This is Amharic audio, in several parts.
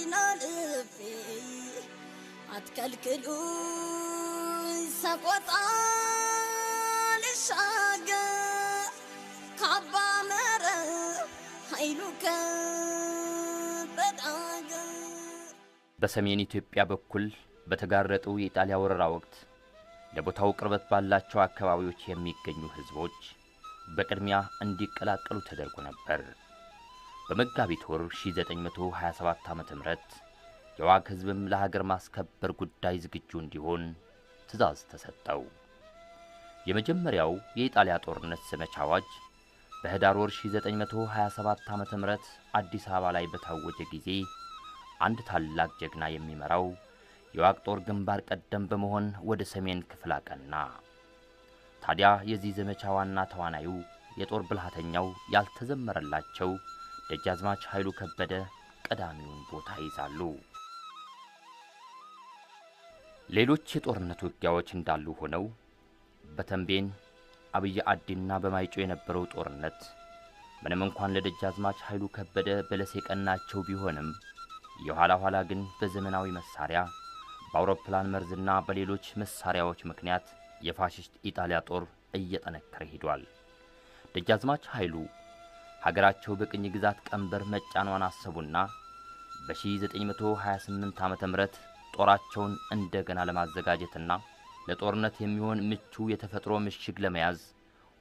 አልፌ አትከልክሉኝ ሰቆጣ ልሻገር ካባ መረብ ኃይሉ ከበደ አገር። በሰሜን ኢትዮጵያ በኩል በተጋረጠው የኢጣሊያ ወረራ ወቅት ለቦታው ቅርበት ባላቸው አካባቢዎች የሚገኙ ሕዝቦች በቅድሚያ እንዲቀላቀሉ ተደርጎ ነበር። በመጋቢት ወር 1927 ዓ.ም የዋግ ሕዝብም ለሀገር ማስከበር ጉዳይ ዝግጁ እንዲሆን ትዕዛዝ ተሰጠው። የመጀመሪያው የኢጣሊያ ጦርነት ዘመቻ አዋጅ በህዳር ወር 1927 ዓ.ም አዲስ አበባ ላይ በታወጀ ጊዜ አንድ ታላቅ ጀግና የሚመራው የዋግ ጦር ግንባር ቀደም በመሆን ወደ ሰሜን ክፍል አቀና። ታዲያ የዚህ ዘመቻ ዋና ተዋናዩ የጦር ብልሃተኛው ያልተዘመረላቸው ደጃዝማች ኃይሉ ከበደ ቀዳሚውን ቦታ ይይዛሉ። ሌሎች የጦርነት ውጊያዎች እንዳሉ ሆነው በተንቤን፣ አብይ አዲና በማይጮ የነበረው ጦርነት ምንም እንኳን ለደጃዝማች ኃይሉ ከበደ በለስ የቀናቸው ቢሆንም፣ የኋላ ኋላ ግን በዘመናዊ መሳሪያ፣ በአውሮፕላን መርዝና በሌሎች መሳሪያዎች ምክንያት የፋሽስት ኢጣሊያ ጦር እየጠነከረ ሄዷል። ደጃዝማች ኃይሉ ሀገራቸው በቅኝ ግዛት ቀንበር መጫኗን አሰቡና በ1928 ዓ.ም ጦራቸውን እንደገና ለማዘጋጀትና ለጦርነት የሚሆን ምቹ የተፈጥሮ ምሽግ ለመያዝ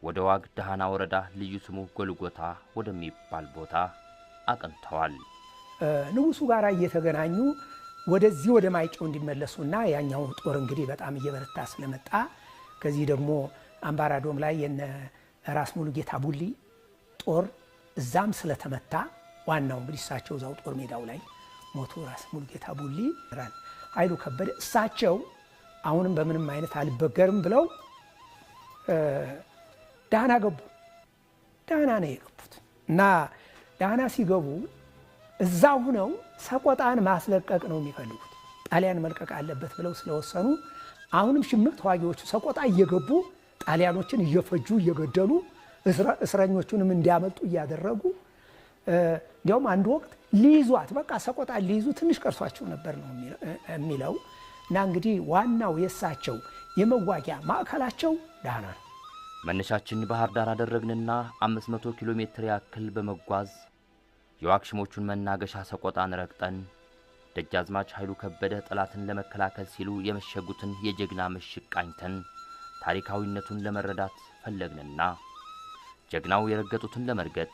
ወደ ዋግ ደሃና ወረዳ ልዩ ስሙ ጎልጎታ ወደሚባል ቦታ አቅንተዋል። ንጉሱ ጋር እየተገናኙ ወደዚህ ወደ ማይጨው እንዲመለሱና ያኛው ጦር እንግዲህ በጣም እየበረታ ስለመጣ፣ ከዚህ ደግሞ አምባራዶም ላይ የነ ራስ ሙሉጌታ ቡሊ ጦር እዛም ስለተመታ፣ ዋናው እንግዲህ እሳቸው እዛው ጦር ሜዳው ላይ ሞቱ። ራስ ሙሉጌታ ቡሊ፣ ኃይሉ ከበደ እሳቸው አሁንም በምንም አይነት አልበገርም ብለው ዳህና ገቡ። ዳህና ነው የገቡት እና ዳህና ሲገቡ እዛ ሁነው ሰቆጣን ማስለቀቅ ነው የሚፈልጉት። ጣሊያን መልቀቅ አለበት ብለው ስለወሰኑ አሁንም ሽምቅ ተዋጊዎቹ ሰቆጣ እየገቡ ጣሊያኖችን እየፈጁ፣ እየገደሉ፣ እስረኞቹንም እንዲያመልጡ እያደረጉ፣ እንዲያውም አንድ ወቅት ሊይዟት፣ በቃ ሰቆጣ ሊይዙ ትንሽ ቀርሷቸው ነበር ነው የሚለው። እና እንግዲህ ዋናው የእሳቸው የመዋጊያ ማዕከላቸው ዳህና ነው። መነሻችን ባህር ዳር አደረግንና 500 ኪሎ ሜትር ያክል በመጓዝ የዋክሽሞቹን መናገሻ ሰቆጣን ረግጠን ደጃዝማች ኃይሉ ከበደ ጠላትን ለመከላከል ሲሉ የመሸጉትን የጀግና ምሽግ ቃኝተን ታሪካዊነቱን ለመረዳት ፈለግንና ጀግናው የረገጡትን ለመርገጥ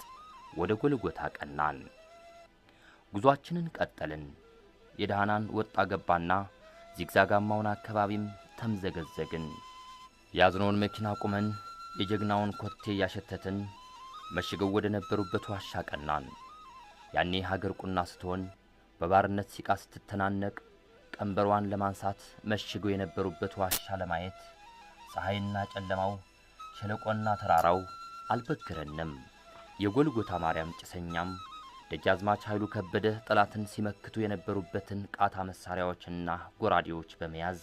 ወደ ጎልጎታ ቀናን። ጉዟችንን ቀጠልን። የደሃናን ወጣ ገባና ዚግዛጋማውን አካባቢም ተምዘገዘግን። ያዝነውን መኪና ቁመን የጀግናውን ኮቴ እያሸተትን መሽገው ወደ ነበሩበት ዋሻ ቀናን። ያኔ ሀገር ቁና ስትሆን፣ በባርነት ሲቃ ስትተናነቅ፣ ቀንበሯን ለማንሳት መሽገው የነበሩበት ዋሻ ለማየት ፀሐይና ጨለማው፣ ሸለቆና ተራራው አልበግረንም። የጎልጎታ ማርያም ጭሰኛም ደጃዝማች ኃይሉ ከበደ ጠላትን ሲመክቱ የነበሩበትን ቃታ መሳሪያዎችና ጎራዴዎች በመያዝ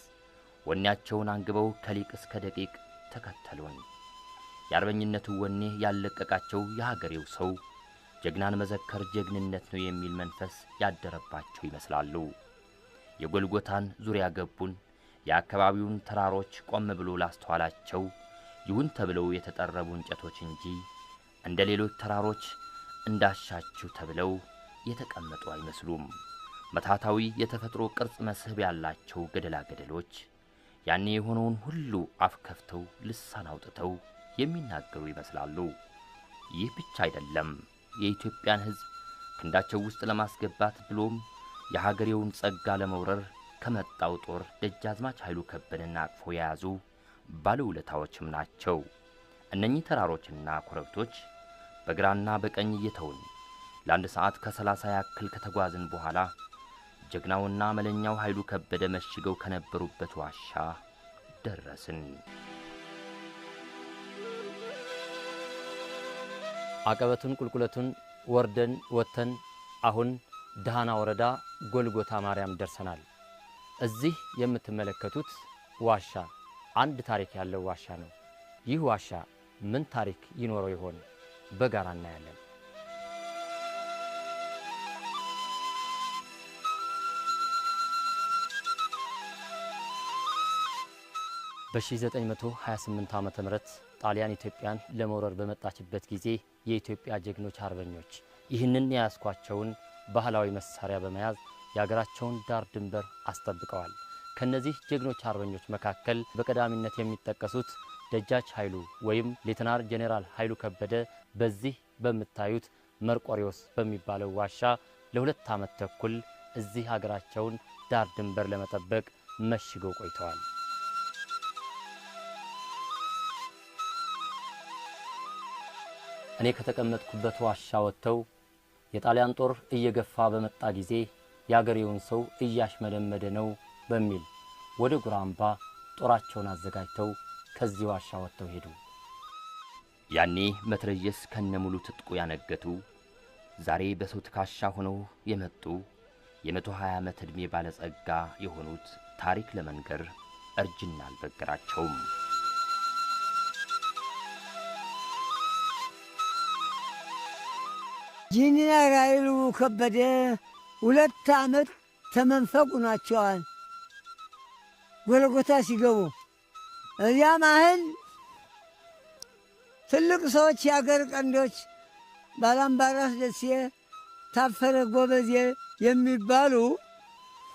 ወኔያቸውን አንግበው ከሊቅ እስከ ደቂቅ ተከተሉን። የአርበኝነቱ ወኔ ያለቀቃቸው የሀገሬው ሰው ጀግናን መዘከር ጀግንነት ነው የሚል መንፈስ ያደረባቸው ይመስላሉ። የጎልጎታን ዙሪያ ገቡን የአካባቢውን ተራሮች ቆም ብሎ ላስተዋላቸው ይሁን ተብለው የተጠረቡ እንጨቶች እንጂ እንደ ሌሎች ተራሮች እንዳሻችሁ ተብለው የተቀመጡ አይመስሉም። መታታዊ የተፈጥሮ ቅርጽ መስህብ ያላቸው ገደላ ገደሎች ያኔ የሆነውን ሁሉ አፍ ከፍተው ልሳን አውጥተው የሚናገሩ ይመስላሉ። ይህ ብቻ አይደለም። የኢትዮጵያን ሕዝብ ክንዳቸው ውስጥ ለማስገባት ብሎም የሀገሬውን ጸጋ ለመውረር ከመጣው ጦር ደጃዝማች ኃይሉ ከበደን አቅፎ የያዙ ባለውለታዎችም ናቸው። እነኚህ ተራሮችና ኮረብቶች በግራና በቀኝ እየተውን ለ1 ሰዓት ከ30 ያክል ከተጓዝን በኋላ ጀግናውና መለኛው ኃይሉ ከበደ መሽገው ከነበሩበት ዋሻ ደረስን። አቀበቱን ቁልቁለቱን ወርደን ወጥተን አሁን ደሃና ወረዳ ጎልጎታ ማርያም ደርሰናል። እዚህ የምትመለከቱት ዋሻ አንድ ታሪክ ያለው ዋሻ ነው። ይህ ዋሻ ምን ታሪክ ይኖረው ይሆን? በጋራ እናያለን። በ1928 ዓ.ም ጣሊያን ኢትዮጵያን ለመውረር በመጣችበት ጊዜ የኢትዮጵያ ጀግኖች አርበኞች ይህንን የያዝኳቸውን ባህላዊ መሳሪያ በመያዝ የሀገራቸውን ዳር ድንበር አስጠብቀዋል። ከነዚህ ጀግኖች አርበኞች መካከል በቀዳሚነት የሚጠቀሱት ደጃች ኃይሉ ወይም ሌተናል ጄኔራል ኃይሉ ከበደ በዚህ በምታዩት መርቆሪዎስ በሚባለው ዋሻ ለ2 ዓመት ተኩል እዚህ ሀገራቸውን ዳር ድንበር ለመጠበቅ መሽገው ቆይተዋል። እኔ ከተቀመጥኩበት ዋሻ ወጥተው የጣሊያን ጦር እየገፋ በመጣ ጊዜ ያገሬውን ሰው እያሽመደመደ ነው በሚል ወደ ጉራምባ ጦራቸውን አዘጋጅተው ከዚህ ዋሻ ወጥተው ሄዱ። ያኔ መትረየስ ከነሙሉ ትጥቁ ያነገቱ ዛሬ በሰው ትካሻ ሆነው የመጡ የ120 ዓመት ዕድሜ ባለጸጋ የሆኑት ታሪክ ለመንገር እርጅና አልበገራቸውም። ጂኒራል ኃይሉ ከበደ 2 ዓመት ተመንፈቁ ናቸዋል። ጎልጎታ ሲገቡ እዚያ ማህል ትልቅ ሰዎች ያገር ቀንዶች ባላምባራስ ደሴ ታፈረ ጎበዜ የሚባሉ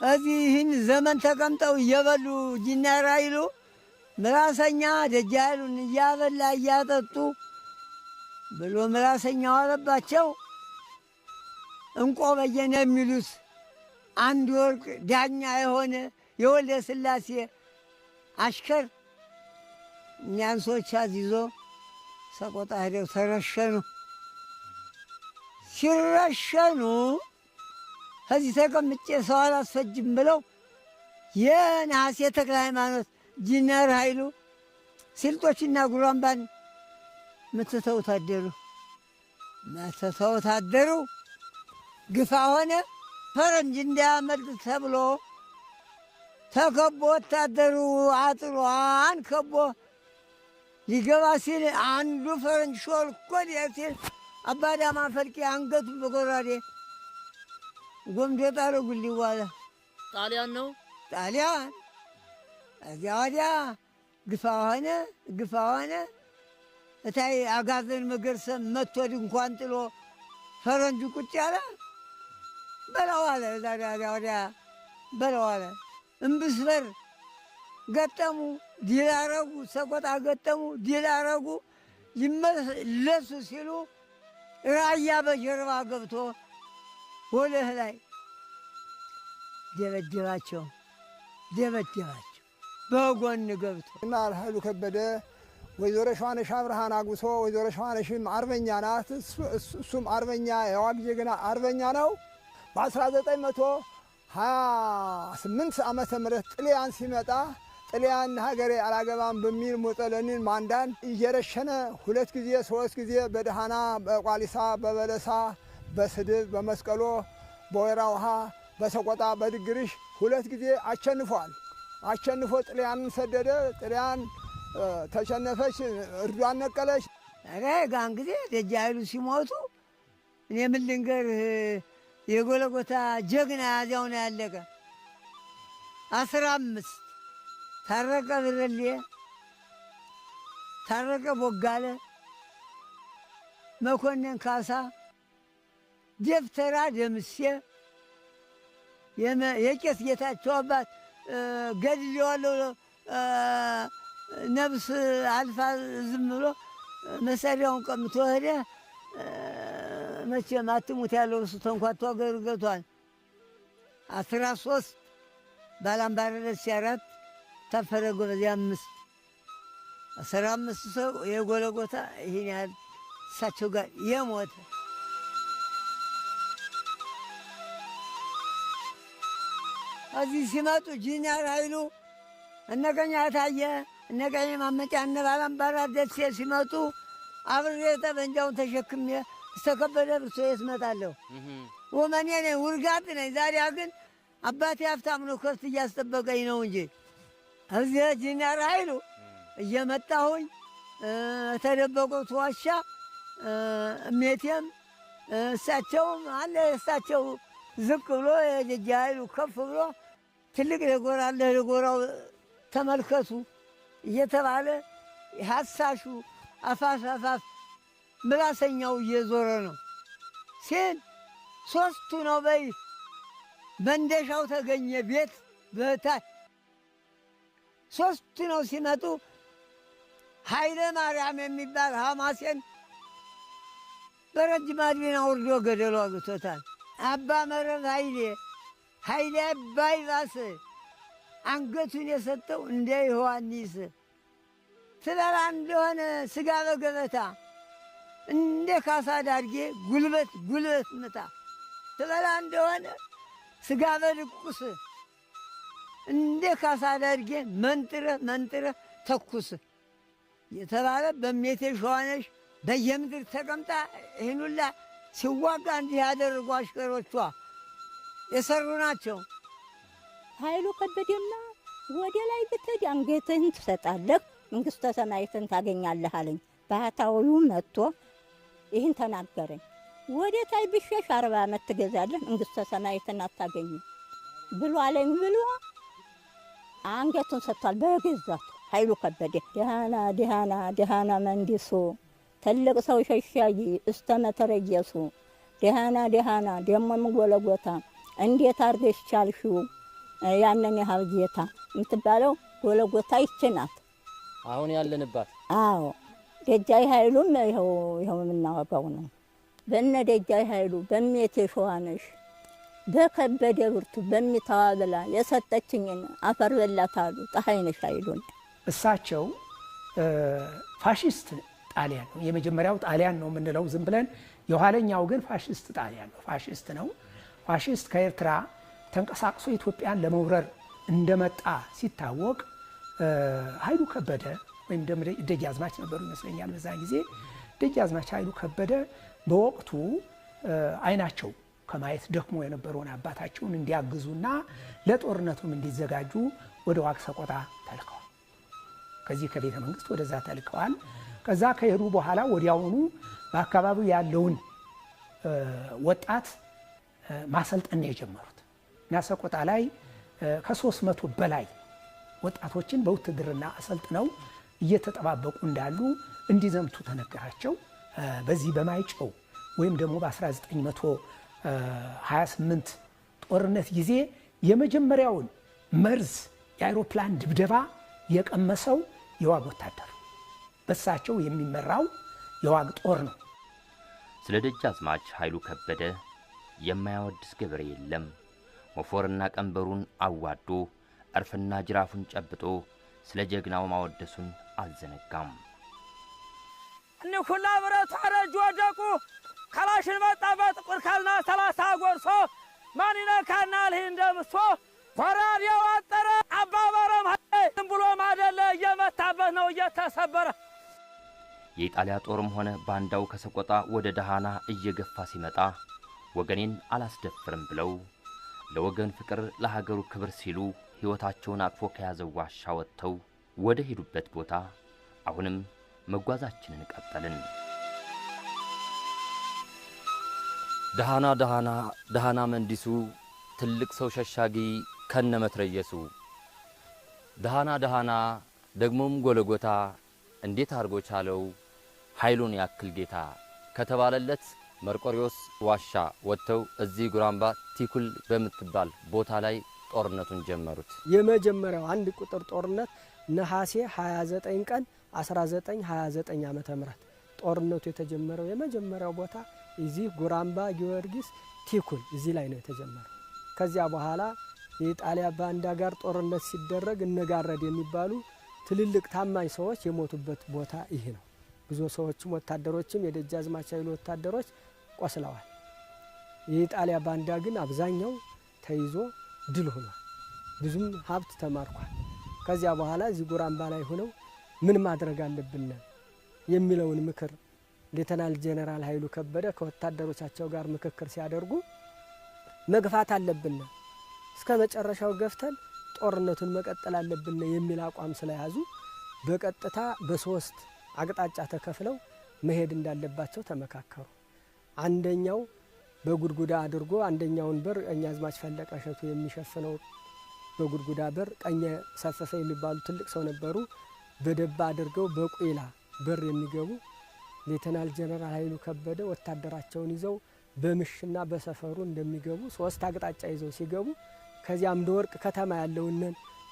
እዚህ ይህን ዘመን ተቀምጠው እየበሉ ጂኒራል ኃይሉ ምላሰኛ ደጃ ኃይሉን እያበላ እያጠጡ ብሎ ምላሰኛው አለባቸው። እንቆ በየነ የሚሉት አንድ ወርቅ ዳኛ የሆነ የወልደ ስላሴ አሽከር እኛን ሰዎች አዚዞ ሰቆጣ ሄደው ተረሸኑ። ሲረሸኑ ከዚህ ተቀምጬ ሰው አላስፈጅም ብለው የነሐሴ ተክለ ሃይማኖት ጂነር ኃይሉ ስልጦችና ጉራምባን መትተው ታደሩ። ግፋ ሆነ። ፈረንጅ እንዳያመልጥ ተብሎ ተከቦ ወታደሩ አጥሯን ከቦ ሊገባ ሲል አንዱ ፈረንጅ ሾልኮ ሲል አባዳማ ፈልቄ አንገቱን በጎራዴ ጎምዶ ጣለው። ጉሊዋለ ጣሊያን ነው ጣሊያን። እዚያ ወዲያ ግፋ ሆነ ግፋ ሆነ። እታይ አጋዘን መገርሰም መጥቶ ድንኳን ጥሎ ፈረንጁ ቁጭ አለ። በለው አለ። እዚያ ወዲያ በለው አለ። እምብስበር ገጠሙ፣ ዲል አረጉ። ሰቆጣ ገጠሙ፣ ዲል አረጉ። ሊመለሱ ሲሉ ራያ በጀርባ ገብቶ ወለህ ላይ ደበደባቸው በጎን ገብቶ። ጀነራል ኃይሉ ከበደ ወይዘሮ ሸዋነሽ አብርሃን አግብቶ ወይዘሮ ሸዋነሽም አርበኛ ናት፣ እሱም አርበኛ የዋግ ጀግና አርበኛ ነው። በ1928 ዓመተ ምህረት ጥልያን ሲመጣ ጥልያን ሀገሬ አላገባም በሚል ሙጠለንን ማንዳን እየረሸነ 2 ጊዜ 3 ጊዜ በደሃና በቋሊሳ በበለሳ በስድብ በመስቀሎ በወይራ ውሃ በሰቆጣ በድግርሽ 2 ጊዜ አሸንፏል። አሸንፎ ጥልያንን ሰደደ። ጥልያን ተሸነፈች፣ እርዷን ነቀለች። ኧረ ጋን ጊዜ ደጃ ኃይሉ ሲሞቱ እኔ ምን ልንገርህ፣ የጎለጎታ ጀግና እዚያው ነው ያለቀ። 15 ታረቀ ብረሌ፣ ታረቀ ቦጋለ፣ መኮንን ካሳ፣ ደብተራ ደምሴ፣ የቄስ ጌታቸው አባት ገድሌዋለሁ ነፍስ አልፋ ዝም ብሎ መሳሪያውን ቀምቶ ሄደ። መቼም አትሙት ያለው እሱ ተንኳቶ አገር ገብቷል። 13 ባላምባረስ 4 ታፈረ ጎበዜ 5 15 ሰው የጎለጎታ ይሄን ያህል እሳቸው ጋር የሞተ። እዚህ ሲመጡ ጂኒራል ኃይሉ እነ ቀኝ ታየ እነ ቀኝ ማመጫ እነ ባላምባራስ ደሴ ሲመጡ አብሬ ጠመንጃውን ተሸክሜ እስከ ከበደ ብርሶ የት እመጣለሁ? ወመኔ ነኝ፣ ውርጋጥ ነኝ። ዛሬ ግን አባቴ ሀብታም ነው፣ ከብት እያስጠበቀኝ ነው እንጂ እዚህ ጂኒራል ኃይሉ እየመጣሁኝ ተደበቁት ዋሻ እሜቴም እሳቸውም አለ። እሳቸው ዝቅ ብሎ የደጃ ኃይሉ ከፍ ብሎ ትልቅ ደጎራ አለ። ደጎራው ተመልከቱ እየተባለ ሐሳሹ አፋፍ አፋፍ ምላሰኛው እየዞረ ነው ሲል ሶስቱ ነው በይ መንደሻው ተገኘ ቤት በታች ሶስቱ ነው ሲመጡ ኃይለ ማርያም የሚባል ሐማሴን በረጅም አድቢና ወርዶ ገደሉ አግቶታል። አባ መረብ ኃይሌ ኃይሌ አባይ ባስ አንገቱን የሰጠው እንደ ዮሐንስ ትበላ እንደሆነ ስጋ በገበታ እንደ ካሳ ዳርጌ ጉልበት ጉልበት ምታ ትበላ እንደሆነ ስጋ በድቁስ እንደ ካሳ ዳርጌ መንጥረ መንጥረ ተኩስ የተባለ በሜቴ ሸዋነሽ በየምድር ተቀምጣ ይህን ሁላ ሲዋጋ እንዲህ ያደረጉ አሽከሮቿ የሰሩ ናቸው። ኃይሉ ከበደማ ወደ ላይ ብትሄድ አንገትህን ትሰጣለህ፣ መንግሥተ ሰማያትን ታገኛለህ አለኝ። ባህታዊው መጥቶ ይህን ተናገረኝ። ወደ ታይ ብሸሽ 40 ዓመት ትገዛለህ፣ መንግሥተ ሰማያትን አታገኝም ብሎ አለኝ ብሎ አንገቱን ሰጥቷል። በገዛቱ ኃይሉ ከበደ ደሃና ደሃና ደሃና መንዲሱ ትልቅ ሰው ሸሻጊ እስተ መተረየሱ ደሃና ደሃና ደሞም ጎለጎታ እንዴት አርገሽ ቻልሽው ያንን ያህል ጌታ የምትባለው ጎለጎታ ይህች ናት አሁን ያለንባት። አዎ ደጃይ ኃይሉም ይኸው የምናወጋው ነው። በነ ደጃይ ኃይሉ በሜቴ ሸዋነሽ በከበደ ብርቱ በሚተዋብላ የሰጠችኝን አፈር በላት አሉ ፀሐይነሽ ኃይሉን። እሳቸው ፋሺስት ጣሊያን ነው። የመጀመሪያው ጣሊያን ነው የምንለው ዝም ብለን፣ የኋለኛው ግን ፋሺስት ጣሊያን ነው። ፋሺስት ነው። ፋሺስት ከኤርትራ ተንቀሳቅሶ ኢትዮጵያን ለመውረር እንደመጣ ሲታወቅ ኃይሉ ከበደ ወይም ደጃዝማች ነበሩ ይመስለኛል በዛን ጊዜ። ደጃዝማች ኃይሉ ከበደ በወቅቱ አይናቸው ከማየት ደክሞ የነበረውን አባታቸውን እንዲያግዙና ለጦርነቱም እንዲዘጋጁ ወደ ዋግ ሰቆጣ ተልከዋል። ከዚህ ከቤተ መንግስት ወደዛ ተልከዋል። ከዛ ከሄዱ በኋላ ወዲያውኑ በአካባቢው ያለውን ወጣት ማሰልጠን ነው የጀመሩት እና ሰቆጣ ላይ ከ300 በላይ ወጣቶችን በውትድርና አሰልጥነው እየተጠባበቁ እንዳሉ እንዲዘምቱ ተነገራቸው። በዚህ በማይጨው ወይም ደግሞ በ1928 ጦርነት ጊዜ የመጀመሪያውን መርዝ የአውሮፕላን ድብደባ የቀመሰው የዋግ ወታደር በሳቸው የሚመራው የዋግ ጦር ነው። ስለ ደጃዝማች ኃይሉ ከበደ የማያወድስ ገበሬ የለም። ሞፎርና ቀንበሩን አዋዶ እርፍና ጅራፉን ጨብጦ ስለ ጀግናው ማወደሱን አልዘነጋም። እኒኩላ ብረቱ አረጁ ወደቁ ከላሽን መጣ በጥቁር ካዝና 30 ጎርሶ ማን ይነካናል ይህ እንደምሶ ኮራዴው አጠረ አባበረም ዝም ብሎም አደለ እየመታበት ነው እየተሰበረ። የኢጣሊያ ጦርም ሆነ ባንዳው ከሰቆጣ ወደ ደሃና እየገፋ ሲመጣ ወገኔን አላስደፍርም ብለው ለወገን ፍቅር ለሀገሩ ክብር ሲሉ ሕይወታቸውን አቅፎ ከያዘው ዋሻ ወጥተው ወደ ሄዱበት ቦታ አሁንም መጓዛችንን ቀጠልን። ደሃና ደሃና ደሃና መንዲሱ ትልቅ ሰው ሸሻጊ ከነ መትረየሱ ደሃና ደሃና ደግሞም ጎለጎታ እንዴት አርጎ ቻለው ኃይሉን ያክል ጌታ ከተባለለት መርቆሪዎስ ዋሻ ወጥተው እዚህ ጉራምባ ቲኩል በምትባል ቦታ ላይ ጦርነቱን ጀመሩት። የመጀመሪያው አንድ ቁጥር ጦርነት ነሐሴ 29 ቀን 1929 ዓመተ ምህረት ጦርነቱ የተጀመረው የመጀመሪያው ቦታ እዚህ ጉራምባ ጊዮርጊስ ቲኩል እዚህ ላይ ነው የተጀመረው። ከዚያ በኋላ የኢጣሊያ ባንዳ ጋር ጦርነት ሲደረግ እነጋረድ የሚባሉ ትልልቅ ታማኝ ሰዎች የሞቱበት ቦታ ይሄ ነው። ብዙ ሰዎችም ወታደሮችም የደጃዝማች ኃይሉ ወታደሮች ቆስለዋል። የኢጣሊያ ባንዳ ግን አብዛኛው ተይዞ ድል ሆኗል። ብዙም ሀብት ተማርኳል። ከዚያ በኋላ እዚህ ጉራምባ ላይ ሆነው ምን ማድረግ አለብን የሚለውን ምክር ሌተናል ጄኔራል ኃይሉ ከበደ ከወታደሮቻቸው ጋር ምክክር ሲያደርጉ መግፋት አለብን፣ እስከ መጨረሻው ገፍተን ጦርነቱን መቀጠል አለብን የሚል አቋም ስለያዙ በቀጥታ በሶስት አቅጣጫ ተከፍለው መሄድ እንዳለባቸው ተመካከሩ። አንደኛው በጉድጉዳ አድርጎ አንደኛውን በር ቀኛዝማች ፈለቀ እሸቱ የሚሸፍነው በጉድጉዳ በር ቀኘ ሰፈፈ የሚባሉ ትልቅ ሰው ነበሩ። በደባ አድርገው በቆይላ በር የሚገቡ ሌተናል ጀነራል ኃይሉ ከበደ ወታደራቸውን ይዘው በምሽና በሰፈሩ እንደሚገቡ ሶስት አቅጣጫ ይዘው ሲገቡ ከዚያ አምደ ወርቅ ከተማ ያለውን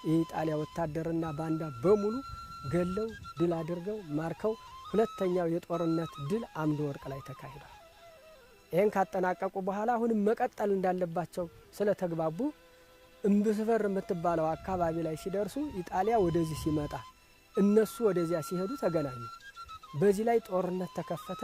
የኢጣሊያ ወታደርና ባንዳ በሙሉ ገለው ድል አድርገው ማርከው ሁለተኛው የጦርነት ድል አምደ ወርቅ ላይ ተካሂዷል። ይሄን ካጠናቀቁ በኋላ አሁንም መቀጠል እንዳለባቸው ስለተግባቡ እምብስፈር የምትባለው አካባቢ ላይ ሲደርሱ ኢጣሊያ ወደዚህ ሲመጣ እነሱ ወደዚያ ሲሄዱ ተገናኙ። በዚህ ላይ ጦርነት ተከፈተ።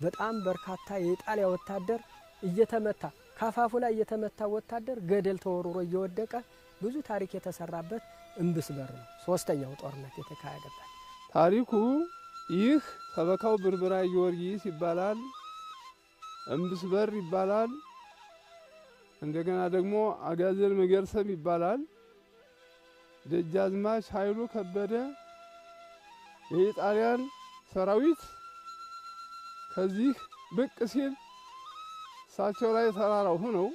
በጣም በርካታ የኢጣሊያ ወታደር እየተመታ ካፋፉ ላይ እየተመታ ወታደር ገደል ተወርውሮ እየወደቀ ብዙ ታሪክ የተሰራበት እምብስበር ነው ሶስተኛው ጦርነት የተካሄደበት። ታሪኩ ይህ ሰበካው ብርብራ ጊዮርጊስ ይባላል፣ እምብስበር ይባላል፣ እንደገና ደግሞ አጋዘን መገርሰም ይባላል። ደጃዝማች ኃይሉ ከበደ የኢጣሊያን ሰራዊት ከዚህ ብቅ ሲል እሳቸው ላይ ተራራው ሆነው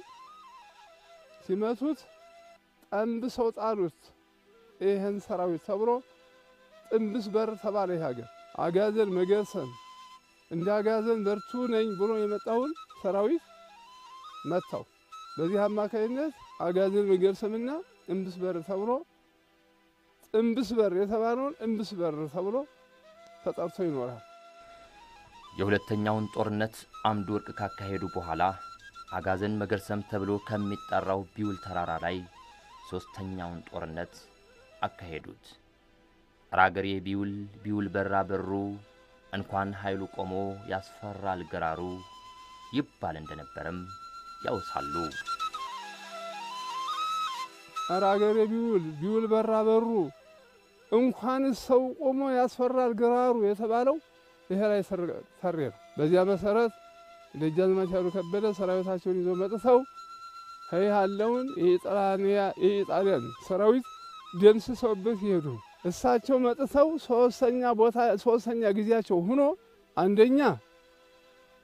ሲመቱት ጠንብሰው ጣሉት ይሄን ሰራዊት ተብሎ ጥንብስ በር ተባለ። ይህ ሀገር አጋዘን መገርሰም እንደ አጋዘን በርቱ ነኝ ብሎ የመጣውን ሰራዊት መታው። በዚህ አማካይነት አጋዘን መገርሰምና እምብስ በር ተብሎ ጥንብስ በር የተባለውን እምብስ በር ተብሎ ተጠርቶ ይኖራል። የሁለተኛውን ጦርነት አምደ ወርቅ ካካሄዱ በኋላ አጋዘን መገርሰም ተብሎ ከሚጠራው ቢውል ተራራ ላይ ሶስተኛውን ጦርነት አካሄዱት። ራገሬ ቢውል ቢውል በራ በሩ እንኳን ኃይሉ ቆሞ ያስፈራል ግራሩ ይባል እንደነበረም ያውሳሉ። ራገሬ ቢውል ቢውል በራ በሩ እንኳን ሰው ቆሞ ያስፈራል ግራሩ የተባለው ይሄ ላይ ሰሬ ነው። በዚያ መሰረት ደጃዝማች ኃይሉ ከበደ ሰራዊታቸውን ይዘው መጥተው ያለውን የኢጣሊያን ሰራዊት ደምስሰውበት ይሄዱ። እሳቸው መጥተው ሶስተኛ ቦታ ሶስተኛ ጊዜያቸው ሆኖ አንደኛ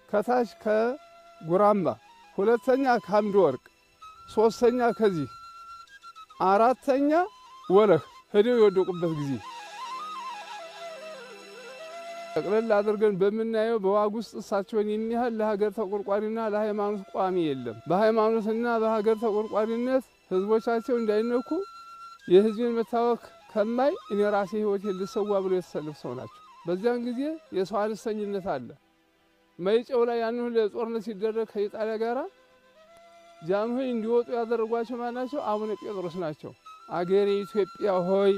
ከታች ከጉራምባ፣ ሁለተኛ ከአምደ ወርቅ፣ ሶስተኛ ከዚህ፣ አራተኛ ወለህ ሄደው የወደቁበት ጊዜ ጠቅለል አድርገን በምናየው በዋግ ውስጥ እሳቸውን የሚያህል ለሀገር ተቆርቋሪና ለሃይማኖት ቋሚ የለም። በሃይማኖትና በሀገር ተቆርቋሪነት ህዝቦቻቸው እንዳይነኩ የህዝብን መታወክ ከማይ እኔ ራሴ ህይወቴን ልሰዋ ብሎ የተሰለፉ ሰው ናቸው። በዚያን ጊዜ የሰው አነስተኝነት አለ። ማይጨው ላይ ያን ሁሉ ጦርነት ሲደረግ ከኢጣሊያ ጋራ ጃንሆይ እንዲወጡ ያደረጓቸው ማን ናቸው? አቡነ ጴጥሮስ ናቸው። አገሬ ኢትዮጵያ ሆይ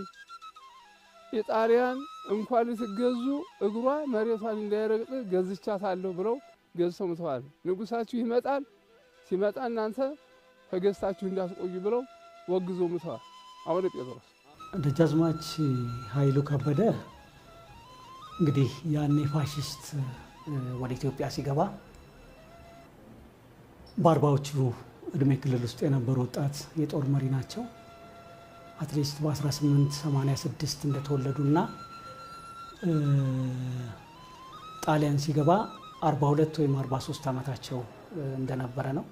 ኢጣሊያን እንኳን ልትገዙ እግሯ መሬቷን እንዳይረግጥ ገዝቻታለሁ ብለው ገዝተው ሙተዋል። ንጉሳችሁ ይመጣል፣ ሲመጣ እናንተ ተገዝታችሁ እንዳትቆዩ ብለው ወግዞ ሙተዋል አቡነ ጴጥሮስ። ደጃዝማች ኃይሉ ከበደ እንግዲህ ያኔ ፋሽስት ወደ ኢትዮጵያ ሲገባ በአርባዎቹ እድሜ ክልል ውስጥ የነበሩ ወጣት የጦር መሪ ናቸው። At least በ1886 እንደተወለዱና ጣሊያን ሲገባ 42 ወይም 43 ዓመታቸው እንደነበረ ነው።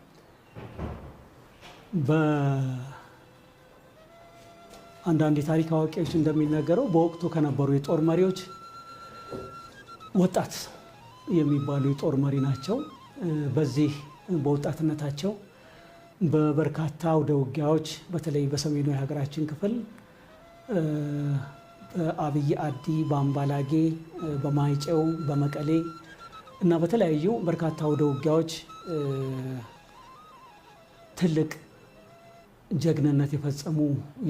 በአንዳንድ የታሪክ አዋቂዎች እንደሚነገረው በወቅቱ ከነበሩ የጦር መሪዎች ወጣት የሚባሉ የጦር መሪ ናቸው። በዚህ በወጣትነታቸው በበርካታ አውደ ውጊያዎች በተለይ በሰሜኑ የሀገራችን ክፍል በአብይ አዲ፣ በአምባላጌ፣ በማይጨው፣ በመቀሌ እና በተለያዩ በርካታ አውደ ውጊያዎች ትልቅ ጀግንነት የፈጸሙ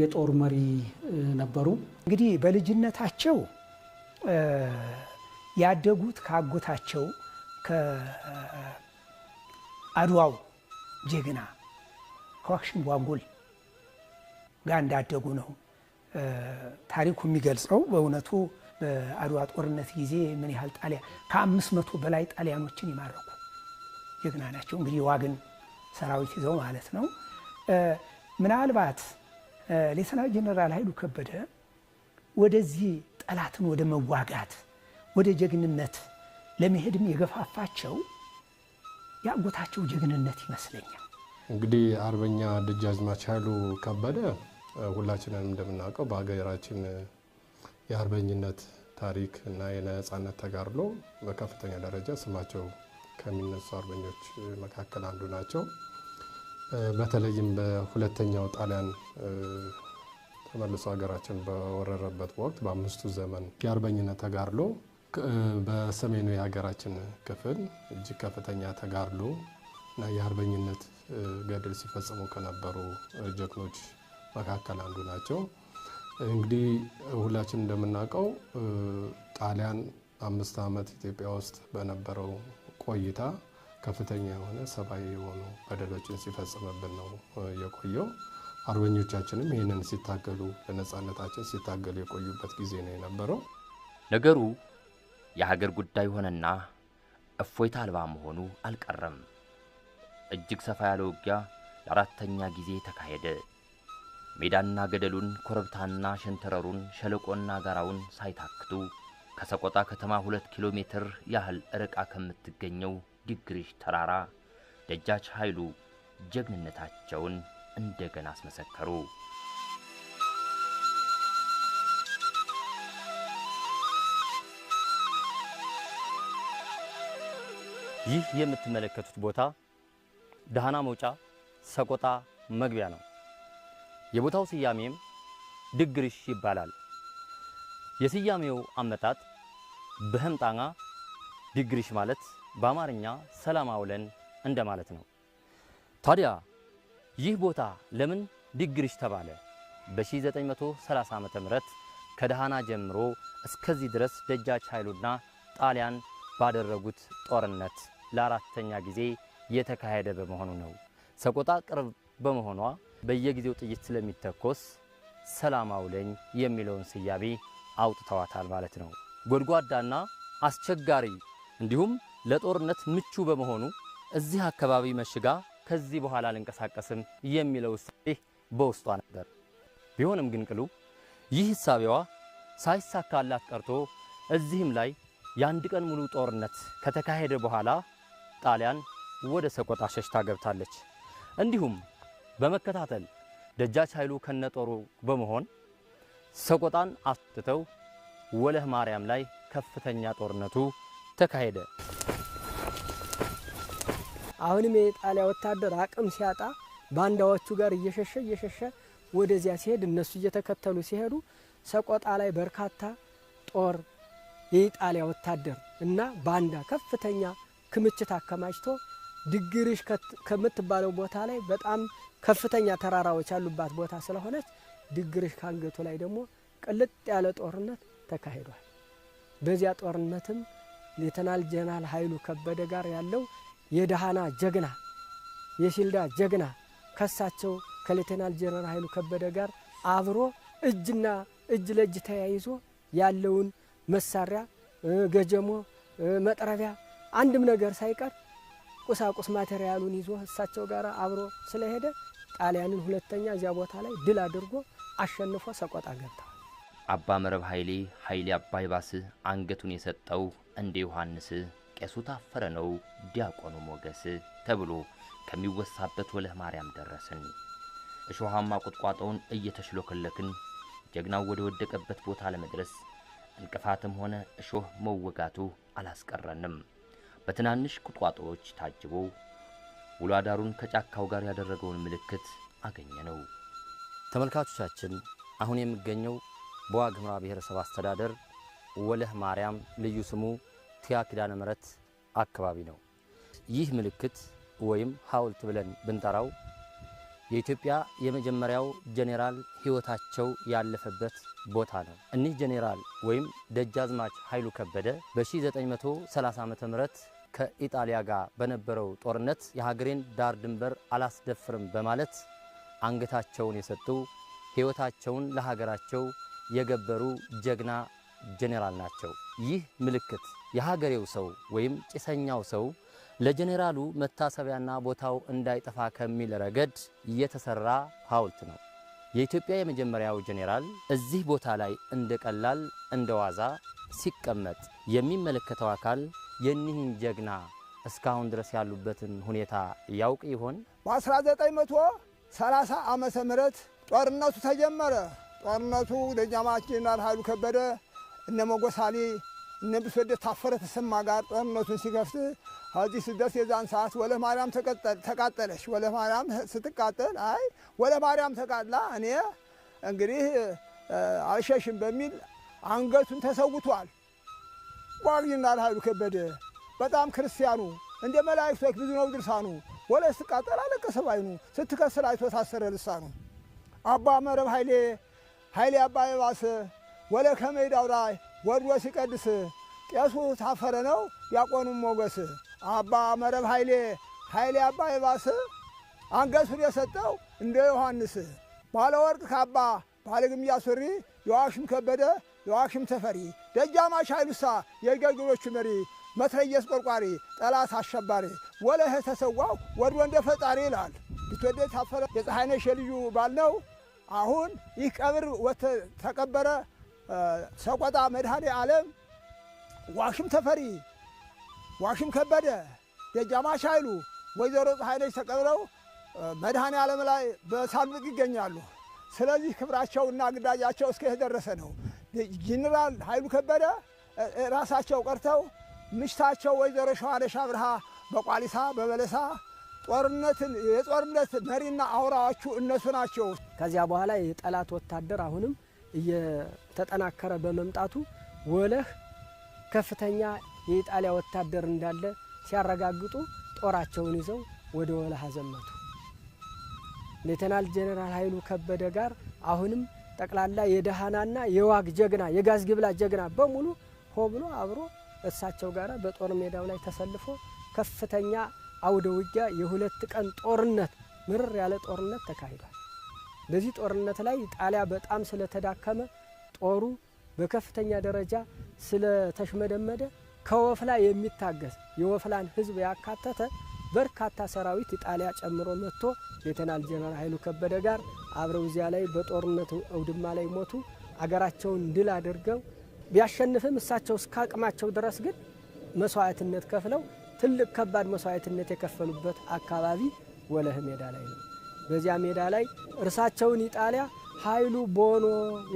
የጦር መሪ ነበሩ። እንግዲህ በልጅነታቸው ያደጉት ካጎታቸው ከአድዋው ጀግና ከዋክሽም ጓንጉል ጋር እንዳደጉ ነው ታሪኩ የሚገልጸው። በእውነቱ በአድዋ ጦርነት ጊዜ ምን ያህል ጣሊያን ከ500 በላይ ጣሊያኖችን ይማረኩ ጀግና ናቸው። እንግዲህ ዋግን ሰራዊት ይዘው ማለት ነው። ምናልባት ሌተና ጀነራል ኃይሉ ከበደ ወደዚህ ጠላትን ወደ መዋጋት ወደ ጀግንነት ለመሄድም የገፋፋቸው ያጎታቸው ጀግንነት ይመስለኛል። እንግዲህ አርበኛ ደጃዝማች ኃይሉ ከበደ ሁላችንም እንደምናውቀው በሀገራችን የአርበኝነት ታሪክ እና የነጻነት ተጋድሎ በከፍተኛ ደረጃ ስማቸው ከሚነሱ አርበኞች መካከል አንዱ ናቸው። በተለይም በሁለተኛው ጣሊያን ተመልሶ ሀገራችን በወረረበት ወቅት በአምስቱ ዘመን የአርበኝነት ተጋድሎ በሰሜኑ የሀገራችን ክፍል እጅግ ከፍተኛ ተጋድሎ እና የአርበኝነት ገድል ሲፈጽሙ ከነበሩ ጀግኖች መካከል አንዱ ናቸው። እንግዲህ ሁላችን እንደምናውቀው ጣሊያን 5 ዓመት ኢትዮጵያ ውስጥ በነበረው ቆይታ ከፍተኛ የሆነ ሰብአዊ የሆኑ በደሎችን ሲፈጽምብን ነው የቆየው። አርበኞቻችንም ይህንን ሲታገሉ ለነጻነታችን ሲታገሉ የቆዩበት ጊዜ ነው የነበረው። ነገሩ የሀገር ጉዳይ ሆነና እፎይታ አልባ መሆኑ አልቀረም። እጅግ ሰፋ ያለ ውጊያ ለአራተኛ ጊዜ ተካሄደ። ሜዳና ገደሉን፣ ኮረብታና ሸንተረሩን፣ ሸለቆና ጋራውን ሳይታክቱ ከሰቆጣ ከተማ 2 ኪሎ ሜትር ያህል ርቃ ከምትገኘው ድግሪሽ ተራራ ደጃች ኃይሉ ጀግንነታቸውን እንደገና አስመሰከሩ። ይህ የምትመለከቱት ቦታ ደሃና መውጫ ሰቆጣ መግቢያ ነው። የቦታው ስያሜም ድግሪሽ ይባላል። የስያሜው አመጣጥ በህምጣና ድግሪሽ ማለት በአማርኛ ሰላም አውለን እንደማለት ነው። ታዲያ ይህ ቦታ ለምን ድግሪሽ ተባለ? በ1930 ዓመተ ምህረት ከደሃና ጀምሮ እስከዚህ ድረስ ደጃች ኃይሉና ጣሊያን ባደረጉት ጦርነት ለአራተኛ ጊዜ የተካሄደ በመሆኑ ነው። ሰቆጣ ቅርብ በመሆኗ በየጊዜው ጥይት ስለሚተኮስ ሰላም አውለኝ የሚለውን ስያሜ አውጥተዋታል ማለት ነው። ጎድጓዳና አስቸጋሪ እንዲሁም ለጦርነት ምቹ በመሆኑ እዚህ አካባቢ መሽጋ ከዚህ በኋላ አልንቀሳቀስም የሚለው እሳቤ በውስጧ ነበር። ቢሆንም ግን ቅሉ ይህ እሳቤዋ ሳይሳካላት ቀርቶ እዚህም ላይ የአንድ ቀን ሙሉ ጦርነት ከተካሄደ በኋላ ጣሊያን ወደ ሰቆጣ ሸሽታ ገብታለች። እንዲሁም በመከታተል ደጃች ኃይሉ ከነጦሩ በመሆን ሰቆጣን አስጥተው ወለህ ማርያም ላይ ከፍተኛ ጦርነቱ ተካሄደ። አሁንም የጣሊያ ወታደር አቅም ሲያጣ ባንዳዎቹ ጋር እየሸሸ ወደዚያ ሲሄድ እነሱ እየተከተሉ ሲሄዱ ሰቆጣ ላይ በርካታ ጦር የኢጣሊያ ወታደር እና ባንዳ ከፍተኛ ክምችት አከማችቶ ድግሪሽ ከምትባለው ቦታ ላይ በጣም ከፍተኛ ተራራዎች ያሉባት ቦታ ስለሆነች ድግሪሽ ካንገቱ ላይ ደግሞ ቅልጥ ያለ ጦርነት ተካሂዷል። በዚያ ጦርነትም ሌተናል ጀነራል ኃይሉ ከበደ ጋር ያለው የደሃና ጀግና የሲልዳ ጀግና ከሳቸው ከሌተናል ጀነራል ኃይሉ ከበደ ጋር አብሮ እጅና እጅ ለእጅ ተያይዞ ያለውን መሳሪያ ገጀሞ መጥረቢያ አንድም ነገር ሳይቀር ቁሳቁስ ማቴሪያሉን ይዞ እሳቸው ጋር አብሮ ስለሄደ ጣሊያንን ሁለተኛ እዚያ ቦታ ላይ ድል አድርጎ አሸንፎ ሰቆጣ ገብቷል። አባ መረብ ኃይሌ ኃይሌ አባይ ባስ አንገቱን የሰጠው እንደ ዮሐንስ ቄሱ ታፈረ ነው ዲያቆኑ ሞገስ ተብሎ ከሚወሳበት ወለህ ማርያም ደረስን። እሾሃማ ቁጥቋጦውን እየተሽሎከለክን ጀግናው ወደ ወደቀበት ቦታ ለመድረስ እንቅፋትም ሆነ እሾህ መወጋቱ አላስቀረንም። በትናንሽ ቁጥቋጦዎች ታጅቦ ውሎ አዳሩን ከጫካው ጋር ያደረገውን ምልክት አገኘነው። ተመልካቾቻችን አሁን የሚገኘው በዋግ ኽምራ ብሔረሰብ አስተዳደር ወለህ ማርያም ልዩ ስሙ ቲያ ኪዳነ ምሕረት አካባቢ ነው። ይህ ምልክት ወይም ሐውልት ብለን ብንጠራው የኢትዮጵያ የመጀመሪያው ጄኔራል ሕይወታቸው ያለፈበት ቦታ ነው። እኒህ ጄኔራል ወይም ደጃዝማች ኃይሉ ከበደ በ1930 ዓመተ ምህረት ከኢጣሊያ ጋር በነበረው ጦርነት የሀገሬን ዳር ድንበር አላስደፍርም በማለት አንገታቸውን የሰጡ ሕይወታቸውን ለሀገራቸው የገበሩ ጀግና ጄኔራል ናቸው። ይህ ምልክት የሀገሬው ሰው ወይም ጭሰኛው ሰው ለጄኔራሉ መታሰቢያና ቦታው እንዳይጠፋ ከሚል ረገድ የተሰራ ሐውልት ነው። የኢትዮጵያ የመጀመሪያው ጄኔራል እዚህ ቦታ ላይ እንደ ቀላል እንደ ዋዛ ሲቀመጥ የሚመለከተው አካል የኒህን ጀግና እስካሁን ድረስ ያሉበትን ሁኔታ ያውቅ ይሆን? በ1930 ዓመተ ምህረት ጦርነቱ ተጀመረ። ጦርነቱ ደጃዝማች ጀነራል ኃይሉ ከበደ እነ ሞጎሳሊ እነ ብስወደት ታፈረ ተሰማ ጋር ጦርነቱን ሲከፍት እዚህ ስደርስ የዛን ሰዓት ወለህ ማርያም ተቃጠለች። ወለህ ማርያም ስትቃጠል አይ ወለህ ማርያም ተቃጥላ እኔ እንግዲህ አልሸሽም በሚል አንገቱን ተሰውቷል። ዋግ ጀነራል ኃይሉ ከበደ በጣም ክርስቲያኑ እንደ መላእክቶች ብዙ ነው ድርሳኑ። ወለህ ስትቃጠል አለቀሰ ባይኑ፣ ስትከስር አይቶ ታሰረ ልሳኑ። አባ መረብ ኃይሌ ኃይሌ አባ የባሰ ወለህ ከሜዳው ላይ ወርዶ ሲቀድስ ቄሱ ታፈረ ነው ዲያቆኑ ሞገስ። አባ መረብ ኃይሌ ኃይሌ አባ የባሰ አንገቱን የሰጠው እንደ ዮሐንስ። ባለ ወርቅ ካባ ባለ ግምጃ ሱሪ የዋክሽም ከበደ የዋክሽም ተፈሪ ደጃዝማች ኃይሉሳ የገልግሎቹ መሪ መትረየስ ቆርቋሪ ጠላት አሸባሪ ወለህ ተሰዋው ወርዶ እንደ ፈጣሪ ይላል። ብትወደድ ታፈረ የፀሐይነሽ የልዩ ባል ነው። አሁን ይህ ቀብር ተቀበረ። ሰቆጣ መድኃኔ ዓለም ዋክሽም ተፈሪ ዋክሽም ከበደ ደጃዝማች ኃይሉ ወይዘሮ ፀሐይነሽ ተቀብረው መድኃኔ ዓለም ላይ በሳንዱቅ ይገኛሉ። ስለዚህ ክብራቸውና ግዳጃቸው እስከ የደረሰ ነው። ጀነራል ኃይሉ ከበደ ራሳቸው ቀርተው ምሽታቸው ወይዘሮ ሸዋነሽ አብርሃ በቋሊሳ በበለሳ ጦርነትን የጦርነት መሪና አውራዎቹ እነሱ ናቸው። ከዚያ በኋላ የጠላት ወታደር አሁንም እየተጠናከረ በመምጣቱ ወለህ ከፍተኛ የኢጣሊያ ወታደር እንዳለ ሲያረጋግጡ ጦራቸውን ይዘው ወደ ወለህ አዘመቱ። ሌተናል ጀነራል ኃይሉ ከበደ ጋር አሁንም ጠቅላላ የደሃናና የዋግ ጀግና የጋዝ ግብላ ጀግና በሙሉ ሆ ብሎ አብሮ እሳቸው ጋር በጦር ሜዳው ላይ ተሰልፎ ከፍተኛ አውደ ውጊያ የሁለት ቀን ጦርነት ምርር ያለ ጦርነት ተካሂዷል። በዚህ ጦርነት ላይ ጣሊያ በጣም ስለተዳከመ ጦሩ በከፍተኛ ደረጃ ስለተሽመደመደ ከወፍላ የሚታገዝ የወፍላን ሕዝብ ያካተተ በርካታ ሰራዊት ኢጣሊያ ጨምሮ መጥቶ ሌተናል ጀነራል ኃይሉ ከበደ ጋር አብረው እዚያ ላይ በጦርነቱ አውድማ ላይ ሞቱ። አገራቸውን ድል አድርገው ቢያሸንፍም እሳቸው እስከ አቅማቸው ድረስ ግን መስዋዕትነት ከፍለው ትልቅ ከባድ መስዋዕትነት የከፈሉበት አካባቢ ወለህ ሜዳ ላይ ነው። በዚያ ሜዳ ላይ እርሳቸውን ኢጣሊያ ኃይሉ ቦኖ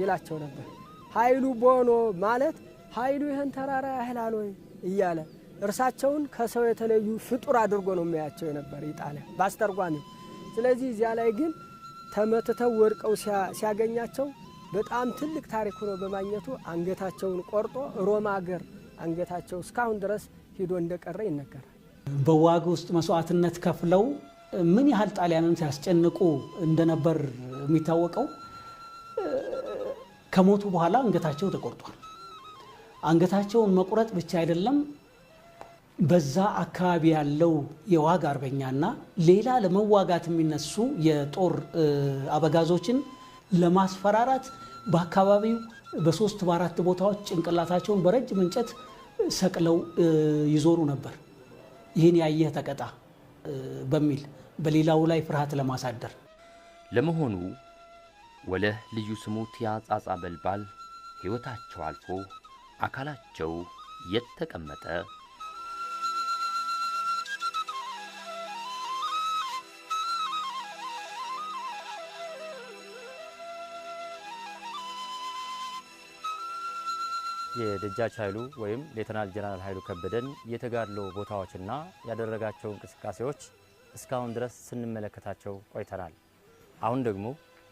ይላቸው ነበር። ኃይሉ ቦኖ ማለት ኃይሉ ይህን ተራራ ያህላል ወይ እያለ እርሳቸውን ከሰው የተለዩ ፍጡር አድርጎ ነው የሚያቸው የነበር ኢጣሊያ ባስተርጓሚው። ስለዚህ እዚያ ላይ ግን ተመትተው ወድቀው ሲያገኛቸው በጣም ትልቅ ታሪክ ሆኖ በማግኘቱ አንገታቸውን ቆርጦ ሮማ ሀገር አንገታቸው እስካሁን ድረስ ሂዶ እንደቀረ ይነገራል። በዋግ ውስጥ መስዋዕትነት ከፍለው ምን ያህል ጣሊያንን ሲያስጨንቁ እንደነበር የሚታወቀው ከሞቱ በኋላ አንገታቸው ተቆርጧል። አንገታቸውን መቁረጥ ብቻ አይደለም፣ በዛ አካባቢ ያለው የዋግ አርበኛና ሌላ ለመዋጋት የሚነሱ የጦር አበጋዞችን ለማስፈራራት በአካባቢው በ3 በ4 ቦታዎች ጭንቅላታቸውን በረጅም እንጨት ሰቅለው ይዞሩ ነበር። ይህን ያየህ ተቀጣ በሚል በሌላው ላይ ፍርሃት ለማሳደር። ለመሆኑ ወለህ ልዩ ስሙ ቲያ ጻጻ በልባል ሕይወታቸው አልፎ አካላቸው የት ተቀመጠ? የደጃች ኃይሉ ወይም ሌተናል ጀነራል ኃይሉ ከበደን የተጋድሎ ቦታዎችና ያደረጋቸው እንቅስቃሴዎች እስካሁን ድረስ ስንመለከታቸው ቆይተናል። አሁን ደግሞ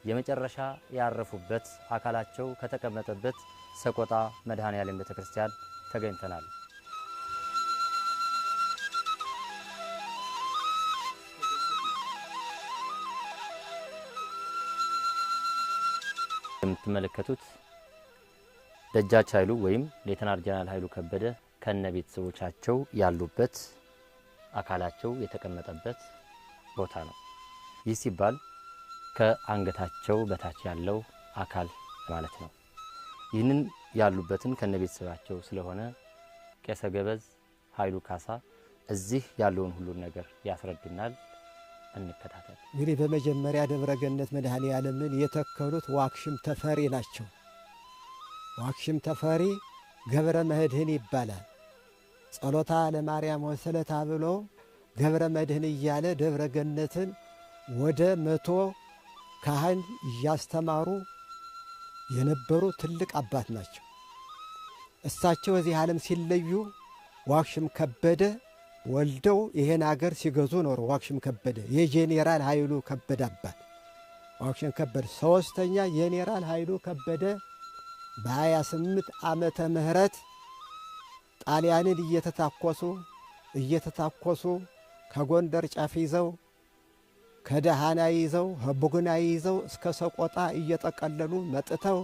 የመጨረሻ ያረፉበት አካላቸው ከተቀመጠበት ሰቆጣ መድኃኔዓለም ቤተክርስቲያን ተገኝተናል። የምትመለከቱት ደጃች ኃይሉ ወይም ሌተናል ጀነራል ኃይሉ ከበደ ከነ ቤተሰቦቻቸው ያሉበት አካላቸው የተቀመጠበት ቦታ ነው። ይህ ሲባል ከአንገታቸው በታች ያለው አካል ማለት ነው። ይህንን ያሉበትን ከነ ቤተሰባቸው ስለሆነ ቄሰ ገበዝ ኃይሉ ካሳ እዚህ ያለውን ሁሉን ነገር ያስረዱናል። እንከታተል። እንግዲህ በመጀመሪያ ደብረ ገነት መድኃኔ ዓለምን የተከሉት ዋክሽም ተፈሪ ናቸው። ዋክሽም ተፈሪ ገብረ መድኅን ይባላል። ጸሎታ ለማርያም ወሰለታ ብሎ ገብረ መድኅን እያለ ደብረ ገነትን ወደ 100 ካህን እያስተማሩ የነበሩ ትልቅ አባት ናቸው። እሳቸው እዚህ ዓለም ሲለዩ ዋግሹም ከበደ ወልደው ይሄን አገር ሲገዙ ኖሩ። ዋግሹም ከበደ የጄኔራል ኃይሉ ከበደ አባት ዋግሹም ከበደ ሶስተኛ ጄኔራል ኃይሉ ከበደ በ28 ዓመተ ምህረት ጣሊያንን እየተታኮሱ ከጎንደር ጫፍ ይዘው ከደሃና ይዘው ከቡግና ይዘው እስከ ሰቆጣ እየጠቀለሉ መጥተው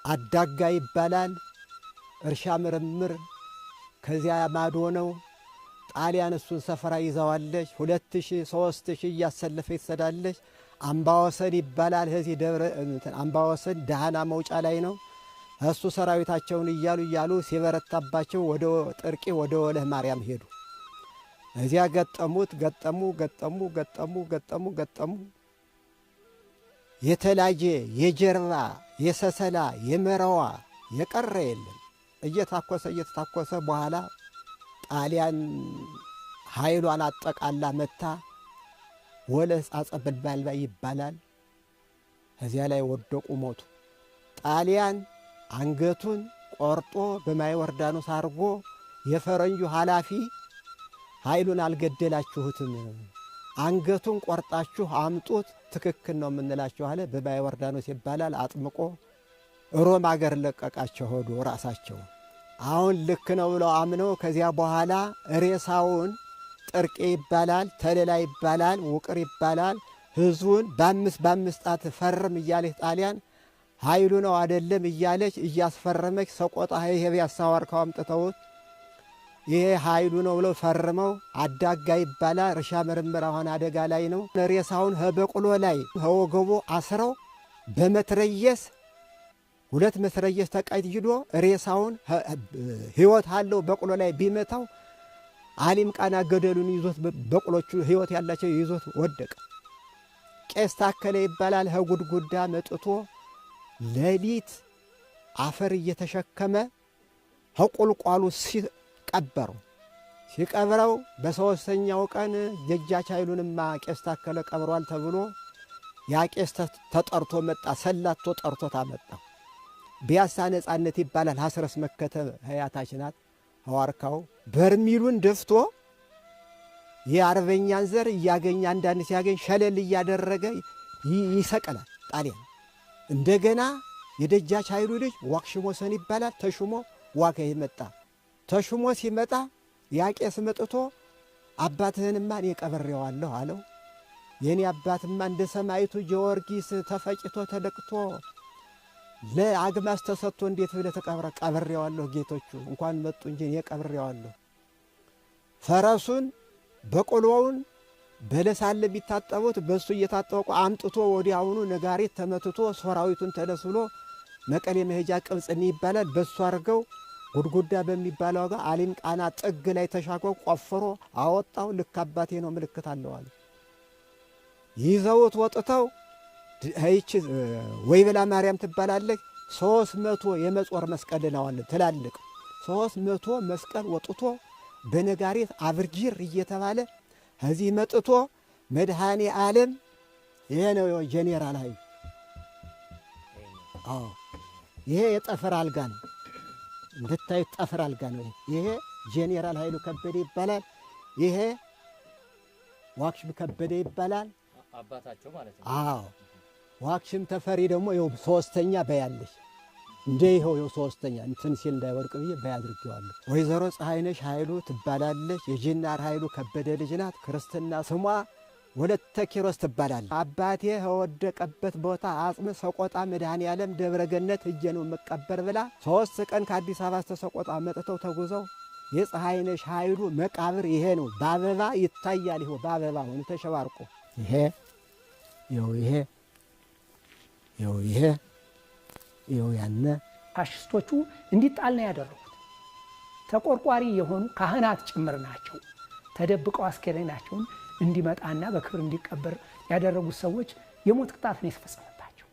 አዳጋ ይባላል እርሻ ምርምር ከዚያ ማዶ ነው። ጣሊያን እሱን ሰፈራ ይዘዋለች። 2000 3000 እያሰለፈ ትሰዳለች። አምባወሰን ይባላል። እዚህ ደብረ አምባወሰን ደሃና መውጫ ላይ ነው። እሱ ሰራዊታቸውን እያሉ እያሉ ሲበረታባቸው ወደ ጥርቂ ወደ ወለህ ማርያም ሄዱ። እዚያ ገጠሙት። ገጠሙ ገጠሙ ገጠሙ ገጠሙ ገጠሙ። የተላጀ የጀርባ የሰሰላ የመረዋ የቀረ የለም። እየታኮሰ በኋላ ጣሊያን ኃይሏን አጠቃላ መታ ወለህ ጻጸ በልባልባ ይባላል። እዚያ ላይ ወደቁ፣ ሞቱ። ጣሊያን አንገቱን ቆርጦ በማይ ዮርዳኖስ አርጎ የፈረንጁ ኃላፊ ኃይሉን አልገደላችሁትም፣ አንገቱን ቆርጣችሁ አምጡት፣ ትክክል ነው የምንላችሁ አለ። በማይ ዮርዳኖስ ይባላል አጥምቆ ሮም አገር ለቀቃቸው ሆዶ ራሳቸው። አሁን ልክ ነው ብለው አምነው ከዚያ በኋላ ሬሳውን ጥርቄ ይባላል፣ ተለላ ይባላል፣ ውቅር ይባላል። ህዝቡን በአምስት በአምስት ጣት ፈርም እያለች ጣሊያን ኃይሉ ነው አይደለም እያለች እያስፈረመች ሰቆጣ ይሄ ቢያሳዋርከው አምጥተውት ይሄ ኃይሉ ነው ብለው ፈርመው አዳጋ ይባላል። እርሻ ምርምር አሁን አደጋ ላይ ነው። ሬሳውን በበቅሎ ላይ ከወገቡ አስረው በመትረየስ 2 መትረየስ ተቀይዶ ሬሳውን ህይወት አለው በቅሎ ላይ ቢመታው አሊም ቃና ገደሉን ይዞት በቅሎቹ ህይወት ያላቸው ይዞት ወደቀ። ቄስ ታከለ ይባላል ከጉድጉዳ መጥቶ ሌሊት አፈር እየተሸከመ ከቁልቋሉ ሲቀበረው ሲቀብረው በሶስተኛው ቀን ደጃች ኃይሉንማ ቄስ ታከለ ቀብሯል ተብሎ ያ ቄስ ተጠርቶ መጣ። ሰላቶ ጠርቶት አመጣው። ቢያሳ ነጻነት ይባላል ሐስረስ መከተ ህያታች ናት። ሐዋርካው በርሚሉን ደፍቶ የአርበኛን ዘር እያገኘ አንዳንድ ሲያገኝ ሸለል እያደረገ ይሰቀላል ጣሊያን። እንደገና የደጃች ኃይሉ ልጅ ዋግሹም ወሰን ይባላል ተሹሞ ዋጋ ይመጣ ተሹሞ ሲመጣ ያ ቄስ መጥቶ አባትህንማ እኔ ቀብሬዋለሁ አለው። የኔ አባትማ እንደ ሰማይቱ ጊዮርጊስ ተፈጭቶ ተለቅቶ ለአግማስ ተሰጥቶ እንዴት ብለህ ተቀብረ? ቀብሬዋለሁ ጌቶቹ እንኳን መጡ እንጂ እኔ ቀብሬዋለሁ። ፈረሱን በቆሎውን በለስ አለ የሚታጠቡት በሱ እየታጠቁ አምጥቶ ወዲያውኑ ነጋሪት ተመትቶ ሰራዊቱን ተነስ ብሎ መቀሌ መሄጃ ቅብጽኒ ይባላል በሱ አድርገው ጉድጉዳ በሚባለው ጋር አሊም ቃና ጥግ ላይ ተሻግሮ ቆፍሮ አወጣው። ልክ አባቴ ነው ምልክት አለው አለ። ይዘውት ወጥተው ይህች ወይበላ ማርያም ትባላለች። 300 የመጾር መስቀል ነዋለን ትላልቅ 300 መስቀል ወጥቶ በነጋሪት አብርጂር እየተባለ እዚህ መጥቶ መድኃኔ ዓለም ይሄ ነው ጄኔራል ኃይሉ። አዎ ይሄ የጠፈር አልጋ ነው እንድታዩት፣ ጠፈር አልጋ ነው ይሄ። ጄኔራል ኃይሉ ከበደ ይባላል። ይሄ ዋግሹም ከበደ ይባላል። አባታቸው ማለት ነው። አዎ ዋግሹም ተፈሪ ደግሞ ይኸው ሶስተኛ በያለች እንደ ይኸው ሶስተኛ እንትን ሲል እንዳይወርቅ ብዬ በያድርጌዋለሁ። ወይዘሮ ፀሐይነሽ ኃይሉ ትባላለች። የጄኔራል ኃይሉ ከበደ ልጅ ናት። ክርስትና ስሟ ወለተ ኪሮስ ትባላለች። አባቴ ከወደቀበት ቦታ አጽም ሰቆጣ መድኃኔዓለም ደብረ ገነት ሄጄ ነው መቀበር ብላ 3 ቀን ከአዲስ አበባ እስከ ሰቆጣ መጥተው ተጉዘው የፀሐይነሽ ኃይሉ መቃብር ይሄ ነው። በአበባ ይታያል። ይኸው በአበባ ሆኖ ተሸባርቆ ይሄ ይኸው ይሄ ይኸው ይሄ ይኸው ያነ ፋሽስቶቹ እንዲጣል ነው ያደረጉት። ተቆርቋሪ የሆኑ ካህናት ጭምር ናቸው። ተደብቀው አስከሬናቸውን እንዲመጣና በክብር እንዲቀበር ያደረጉት ሰዎች የሞት ቅጣት ነው የተፈጸመባቸው።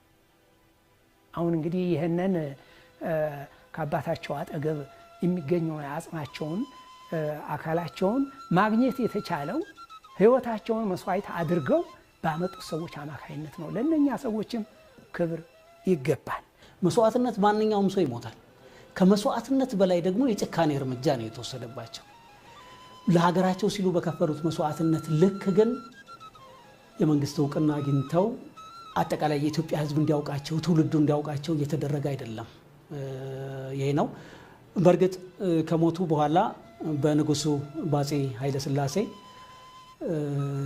አሁን እንግዲህ ይህንን ከአባታቸው አጠገብ የሚገኘውን አጽማቸውን አካላቸውን ማግኘት የተቻለው ሕይወታቸውን መስዋዕት አድርገው ባመጡት ሰዎች አማካይነት ነው። ለእነኛ ሰዎችም ክብር ይገባል። መስዋዕትነት ማንኛውም ሰው ይሞታል። ከመስዋዕትነት በላይ ደግሞ የጭካኔ እርምጃ ነው የተወሰደባቸው። ለሀገራቸው ሲሉ በከፈሉት መስዋዕትነት ልክ ግን የመንግስት እውቅና አግኝተው አጠቃላይ የኢትዮጵያ ሕዝብ እንዲያውቃቸው ትውልዱ እንዲያውቃቸው እየተደረገ አይደለም። ይሄ ነው። በእርግጥ ከሞቱ በኋላ በንጉሱ በአፄ ኃይለሥላሴ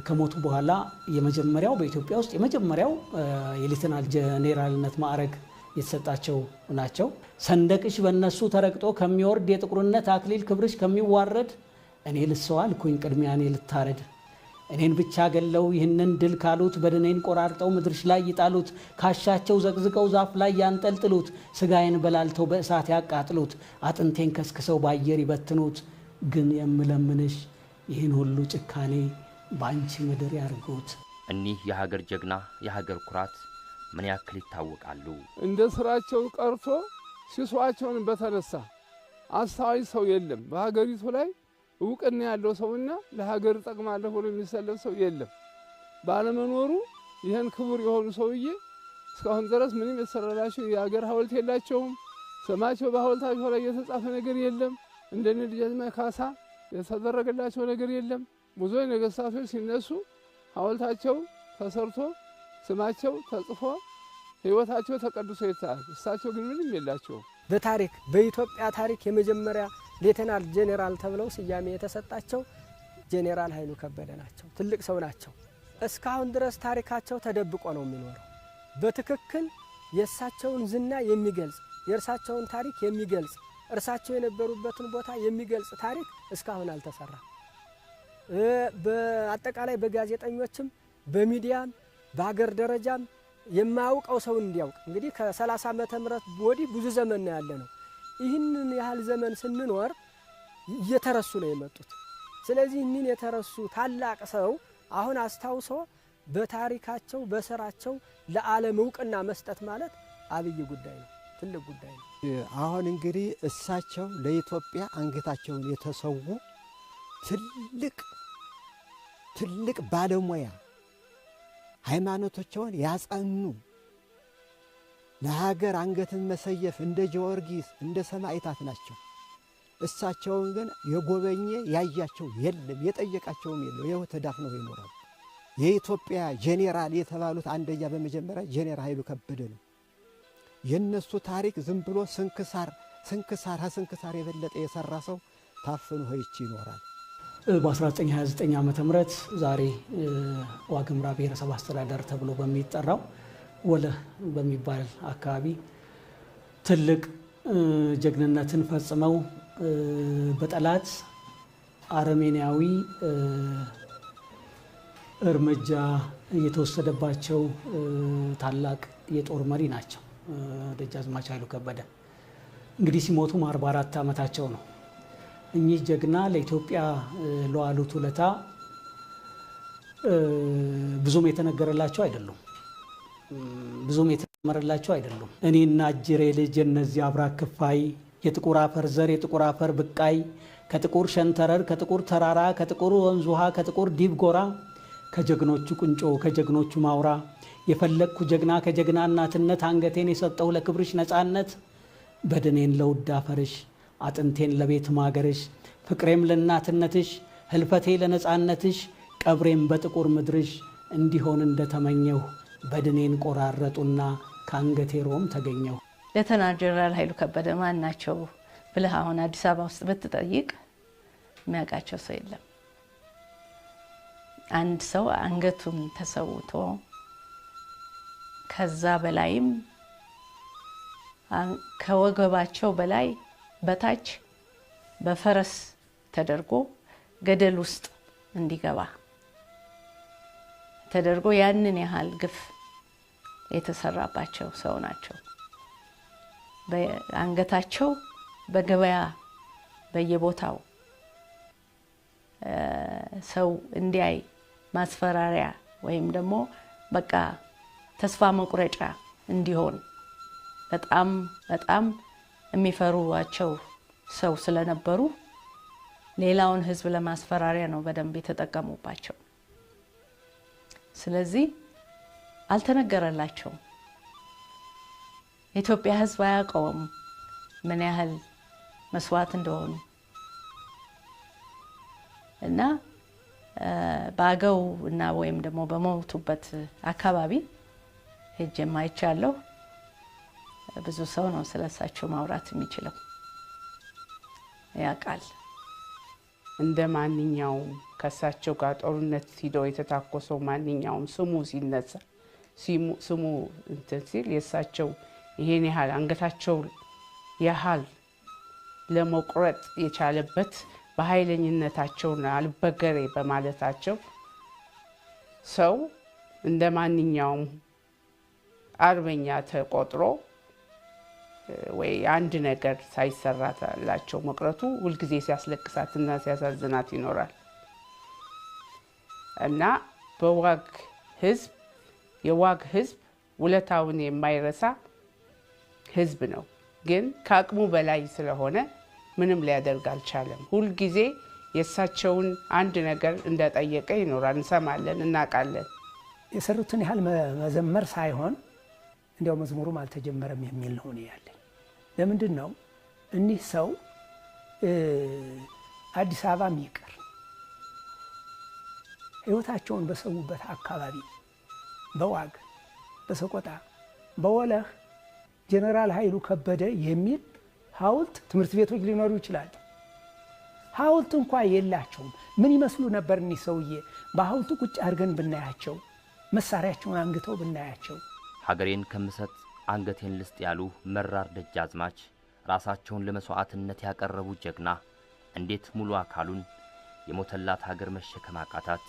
ከሞቱ በኋላ የመጀመሪያው በኢትዮጵያ ውስጥ የመጀመሪያው የሌተናል ጄኔራልነት ማዕረግ የተሰጣቸው ናቸው። ሰንደቅሽ በእነሱ ተረግጦ ከሚወርድ የጥቁርነት አክሊል ክብርሽ ከሚዋረድ እኔ ልሰዋ አልኩኝ ቅድሚያ እኔ ልታረድ እኔን ብቻ ገለው ይህንን ድል ካሉት በድኔን ቆራርጠው ምድርሽ ላይ ይጣሉት ካሻቸው ዘቅዝቀው ዛፍ ላይ ያንጠልጥሉት ስጋዬን በላልተው በእሳት ያቃጥሉት አጥንቴን ከስክሰው በአየር ይበትኑት ግን የምለምንሽ ይህን ሁሉ ጭካኔ በአንቺ ምድር ያርጉት። እኒህ የሀገር ጀግና የሀገር ኩራት ምን ያክል ይታወቃሉ? እንደ ስራቸው ቀርቶ ሲሷቸውን በተነሳ አስተዋይ ሰው የለም። በሀገሪቱ ላይ እውቅና ያለው ሰውና ለሀገር እጠቅማለሁ ብሎ የሚሰለፍ ሰው የለም። ባለመኖሩ ይህን ክቡር የሆኑ ሰውዬ እስካሁን ድረስ ምንም የተሰራላቸው የሀገር ሐውልት የላቸውም። ስማቸው በሐውልታቸው ላይ የተጻፈ ነገር የለም። እንደነ ደጃዝማች ካሳ የተደረገላቸው ነገር የለም። ብዙ ነገስታቶች ሲነሱ ሐውልታቸው ተሰርቶ ስማቸው ተጽፎ ሕይወታቸው ተቀድሶ ይታያል። እሳቸው ግን ምንም የላቸውም። በታሪክ በኢትዮጵያ ታሪክ የመጀመሪያ ሌተናል ጄኔራል ተብለው ስያሜ የተሰጣቸው ጄኔራል ኃይሉ ከበደ ናቸው። ትልቅ ሰው ናቸው። እስካሁን ድረስ ታሪካቸው ተደብቆ ነው የሚኖረው። በትክክል የእሳቸውን ዝና የሚገልጽ የእርሳቸውን ታሪክ የሚገልጽ እርሳቸው የነበሩበትን ቦታ የሚገልጽ ታሪክ እስካሁን አልተሰራም። በአጠቃላይ በጋዜጠኞችም በሚዲያም በሀገር ደረጃም የማያውቀው ሰው እንዲያውቅ እንግዲህ ከ30 ዓመተ ምህረት ወዲህ ብዙ ዘመን ነው ያለ ነው። ይህንን ያህል ዘመን ስንኖር እየተረሱ ነው የመጡት። ስለዚህ እኒህን የተረሱ ታላቅ ሰው አሁን አስታውሶ በታሪካቸው በስራቸው ለዓለም እውቅና መስጠት ማለት አብይ ጉዳይ ነው፣ ትልቅ ጉዳይ ነው። አሁን እንግዲህ እሳቸው ለኢትዮጵያ አንገታቸውን የተሰዉ ትልቅ ትልቅ ባለሙያ ሃይማኖታቸውን ያጸኑ ለሀገር አንገትን መሰየፍ እንደ ጊዮርጊስ እንደ ሰማዕታት ናቸው። እሳቸውን ግን የጎበኘ ያያቸው የለም፣ የጠየቃቸውም የለም። ይኸው ተዳፍነው ይኖራሉ። የኢትዮጵያ ጄኔራል የተባሉት አንደኛ በመጀመሪያ ጄኔራል ኃይሉ ከበደ ነው። የነሱ ታሪክ ዝም ብሎ ስንክሳር ስንክሳር ከስንክሳር የበለጠ የሰራ ሰው ታፍኖ ሆይች ይኖራል። በ1929 ዓመተ ምህረት ዛሬ ዋግምራ ብሔረሰብ አስተዳደር ተብሎ በሚጠራው ወለህ በሚባል አካባቢ ትልቅ ጀግንነትን ፈጽመው በጠላት አረመኔያዊ እርምጃ የተወሰደባቸው ታላቅ የጦር መሪ ናቸው ደጃዝማች ኃይሉ ከበደ። እንግዲህ ሲሞቱም 44 ዓመታቸው ነው። እኚህ ጀግና ለኢትዮጵያ ለዋሉት ውለታ ብዙም የተነገረላቸው አይደሉም። ብዙም የተመረላቸው አይደሉም። እኔና እጅሬ ልጅ የነዚህ አብራክ ክፋይ የጥቁር አፈር ዘር የጥቁር አፈር ብቃይ ከጥቁር ሸንተረር ከጥቁር ተራራ ከጥቁር ወንዝ ውሃ ከጥቁር ዲብ ጎራ ከጀግኖቹ ቁንጮ ከጀግኖቹ ማውራ የፈለግኩ ጀግና ከጀግና እናትነት አንገቴን የሰጠሁ ለክብርሽ ነፃነት በድኔን ለውድ አፈርሽ አጥንቴን ለቤት ማገርሽ ፍቅሬም ለእናትነትሽ ህልፈቴ ለነፃነትሽ ቀብሬም በጥቁር ምድርሽ እንዲሆን እንደተመኘሁ በድኔን ቆራረጡና ከአንገቴ ሮም ተገኘሁ። ሌተናል ጄኔራል ኃይሉ ከበደ ማን ናቸው ብለህ አሁን አዲስ አበባ ውስጥ ብትጠይቅ የሚያውቃቸው ሰው የለም። አንድ ሰው አንገቱን ተሰውቶ ከዛ በላይም ከወገባቸው በላይ በታች በፈረስ ተደርጎ ገደል ውስጥ እንዲገባ ተደርጎ ያንን ያህል ግፍ የተሰራባቸው ሰው ናቸው። በአንገታቸው በገበያ በየቦታው ሰው እንዲያይ ማስፈራሪያ ወይም ደግሞ በቃ ተስፋ መቁረጫ እንዲሆን በጣም በጣም የሚፈሩዋቸው ሰው ስለነበሩ ሌላውን ሕዝብ ለማስፈራሪያ ነው በደንብ የተጠቀሙባቸው። ስለዚህ አልተነገረላቸውም። የኢትዮጵያ ሕዝብ አያውቀውም ምን ያህል መስዋዕት እንደሆኑ እና በአገው እና ወይም ደግሞ በሞቱበት አካባቢ ሄጄም አይቻለሁ። ብዙ ሰው ነው ስለሳቸው ማውራት የሚችለው ያውቃል። እንደ ማንኛውም ከሳቸው ጋር ጦርነት ሂዶ የተታኮሰው ማንኛውም ስሙ ሲነሳ ስሙ እንትን ሲል የእሳቸው ይሄን ያህል አንገታቸው ያህል ለመቁረጥ የቻለበት በኃይለኝነታቸውና አልበገሬ በማለታቸው ሰው እንደ ማንኛውም አርበኛ ተቆጥሮ ወይ አንድ ነገር ሳይሰራላቸው መቅረቱ ሁልጊዜ ሲያስለቅሳትና ሲያሳዝናት ይኖራል እና በዋግ ህዝብ የዋግ ህዝብ ውለታውን የማይረሳ ህዝብ ነው። ግን ከአቅሙ በላይ ስለሆነ ምንም ሊያደርግ አልቻለም። ሁልጊዜ የእሳቸውን አንድ ነገር እንደጠየቀ ይኖራል። እንሰማለን፣ እናውቃለን። የሰሩትን ያህል መዘመር ሳይሆን እንዲያው መዝሙሩም አልተጀመረም የሚል ነው እኔ ያለኝ። ለምንድን ነው እኒህ ሰው አዲስ አበባም ይቅር ህይወታቸውን በሰዉበት አካባቢ በዋግ፣ በሰቆጣ፣ በወለህ ጀነራል ኃይሉ ከበደ የሚል ሐውልት ትምህርት ቤቶች ሊኖሩ ይችላል። ሐውልት እንኳ የላቸውም። ምን ይመስሉ ነበር እኒህ ሰውዬ? በሐውልቱ ቁጭ አድርገን ብናያቸው፣ መሳሪያቸውን አንግተው ብናያቸው። ሀገሬን ከምሰጥ አንገቴን ልስጥ ያሉ መራር ደጃዝማች፣ ራሳቸውን ለመስዋዕትነት ያቀረቡ ጀግና እንዴት ሙሉ አካሉን የሞተላት ሀገር መሸከም አቃታት?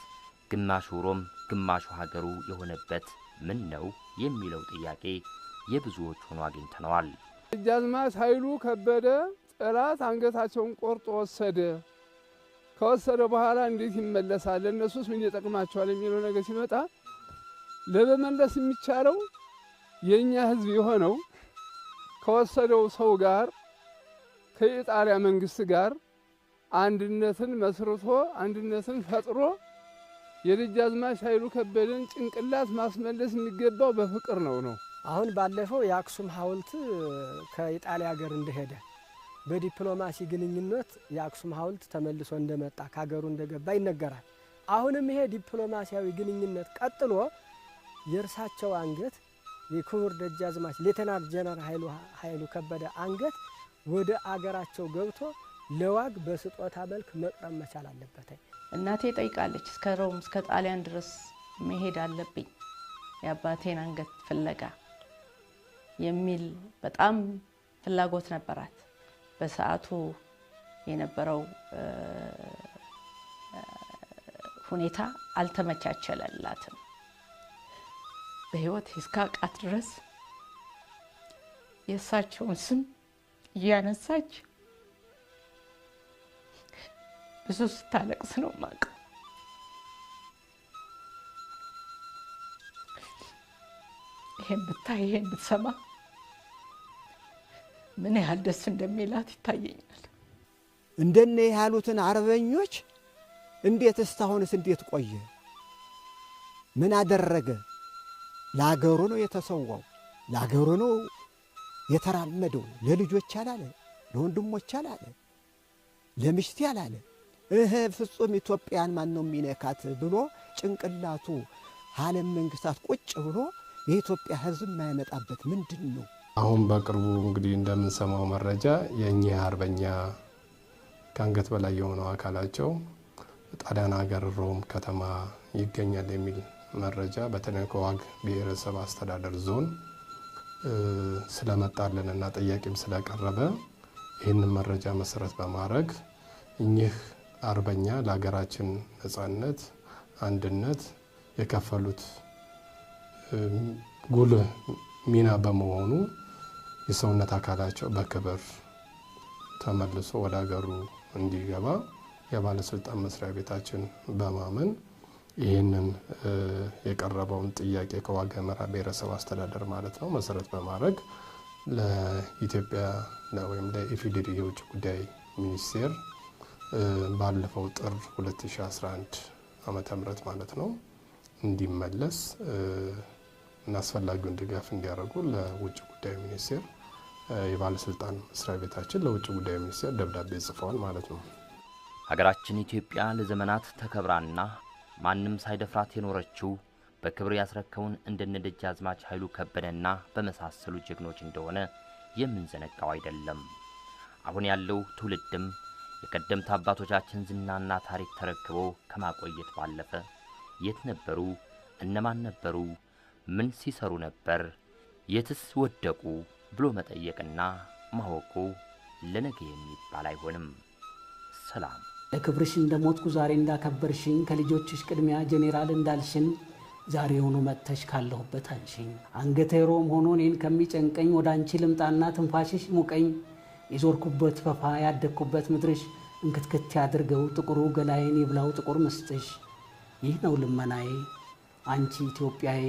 ግማሹ ሮም ግማሹ ሀገሩ የሆነበት ምን ነው የሚለው ጥያቄ የብዙዎች ሆኖ አግኝተነዋል። ደጃዝማች ኃይሉ ከበደ ጠላት አንገታቸውን ቆርጦ ወሰደ። ከወሰደ በኋላ እንዴት ይመለሳል? ለእነሱስ ምን ይጠቅማቸዋል? የሚለው ነገር ሲመጣ ለመመለስ የሚቻለው የኛ ህዝብ የሆነው ከወሰደው ሰው ጋር ከኢጣሊያ መንግስት ጋር አንድነትን መስርቶ አንድነትን ፈጥሮ የደጃዝማች ኃይሉ ከበደን ጭንቅላት ማስመለስ የሚገባው በፍቅር ነው ነው። አሁን ባለፈው የአክሱም ሐውልት ከኢጣሊያ ሀገር እንደሄደ በዲፕሎማሲ ግንኙነት የአክሱም ሐውልት ተመልሶ እንደመጣ ከሀገሩ እንደገባ ይነገራል። አሁንም ይሄ ዲፕሎማሲያዊ ግንኙነት ቀጥሎ የእርሳቸው አንገት የክቡር ደጃዝማች ሌተናል ጀነራል ኃይሉ ከበደ አንገት ወደ አገራቸው ገብቶ ለዋግ በስጦታ መልክ መቅረብ መቻል አለበት። እናቴ ጠይቃለች፣ እስከ ሮም እስከ ጣሊያን ድረስ መሄድ አለብኝ የአባቴን አንገት ፍለጋ የሚል በጣም ፍላጎት ነበራት። በሰዓቱ የነበረው ሁኔታ አልተመቻቸለላትም። በህይወት እስካውቃት ድረስ የእሳቸውን ስም እያነሳች ብዙ ስታለቅስ ነው የማውቀው። ይሄን ብታይ ይሄን ብትሰማ ምን ያህል ደስ እንደሚላት ይታየኛል። እንደነ ያሉትን አርበኞች እንዴት እስካሁንስ እንዴት ቆየ? ምን አደረገ? ለሀገሩ ነው የተሰዋው፣ ለሀገሩ ነው የተራመደው። ለልጆች አላለ፣ ለወንድሞች አላለ፣ ለምሽቴ አላለ። እህ ፍጹም ኢትዮጵያን ማን ነው የሚነካት ብሎ ጭንቅላቱ ዓለም መንግስታት ቁጭ ብሎ የኢትዮጵያ ሕዝብ የማያመጣበት ምንድን ነው? አሁን በቅርቡ እንግዲህ እንደምንሰማው መረጃ የእኚህ አርበኛ ከአንገት በላይ የሆነው አካላቸው ጣሊያን ሀገር ሮም ከተማ ይገኛል የሚል መረጃ በተለይ ከዋግ ብሔረሰብ አስተዳደር ዞን ስለመጣልንና ጥያቄም ስለቀረበ ይህንን መረጃ መሰረት በማድረግ እኚህ አርበኛ ለሀገራችን ነጻነት፣ አንድነት የከፈሉት ጉልህ ሚና በመሆኑ የሰውነት አካላቸው በክብር ተመልሶ ወደ ሀገሩ እንዲገባ የባለስልጣን መስሪያ ቤታችን በማመን ይህንን የቀረበውን ጥያቄ ከዋግ ኽምራ ብሔረሰብ አስተዳደር ማለት ነው መሰረት በማድረግ ለኢትዮጵያ ወይም ለኢፌዴሪ የውጭ ጉዳይ ሚኒስቴር ባለፈው ጥር 2011 ዓመተ ምህረት ማለት ነው እንዲመለስ እና አስፈላጊውን ድጋፍ እንዲያደርጉ ለውጭ ጉዳይ ሚኒስቴር የባለስልጣን መስሪያ ቤታችን ለውጭ ጉዳይ ሚኒስቴር ደብዳቤ ጽፈዋል ማለት ነው። ሀገራችን ኢትዮጵያ ለዘመናት ተከብራና ማንም ሳይደፍራት የኖረችው በክብር ያስረከውን እንደነ ደጃዝማች ኃይሉ ከበደና በመሳሰሉ ጀግኖች እንደሆነ የምንዘነጋው አይደለም። አሁን ያለው ትውልድም የቀደምት አባቶቻችን ዝናና ታሪክ ተረክቦ ከማቆየት ባለፈ የት ነበሩ፣ እነማን ነበሩ፣ ምን ሲሰሩ ነበር፣ የትስ ወደቁ ብሎ መጠየቅና ማወቁ ለነገ የሚባል አይሆንም። ሰላም። ለክብርሽ እንደሞትኩ ዛሬ እንዳከበርሽኝ፣ ከልጆችሽ ቅድሚያ ጄኔራል እንዳልሽን፣ ዛሬውኑ መጥተሽ ካለሁበት አንሺኝ። አንገቴ ሮም ሆኖ እኔን ከሚጨንቀኝ ወደ አንቺ ልምጣና ትንፋሽሽ ሙቀኝ። የዞርኩበት ፈፋ ያደግኩበት ምድርሽ እንክትክት ያድርገው ጥቁሩ ገላዬን ይብላው ጥቁር ምስጥሽ። ይህ ነው ልመናዬ አንቺ ኢትዮጵያዬ፣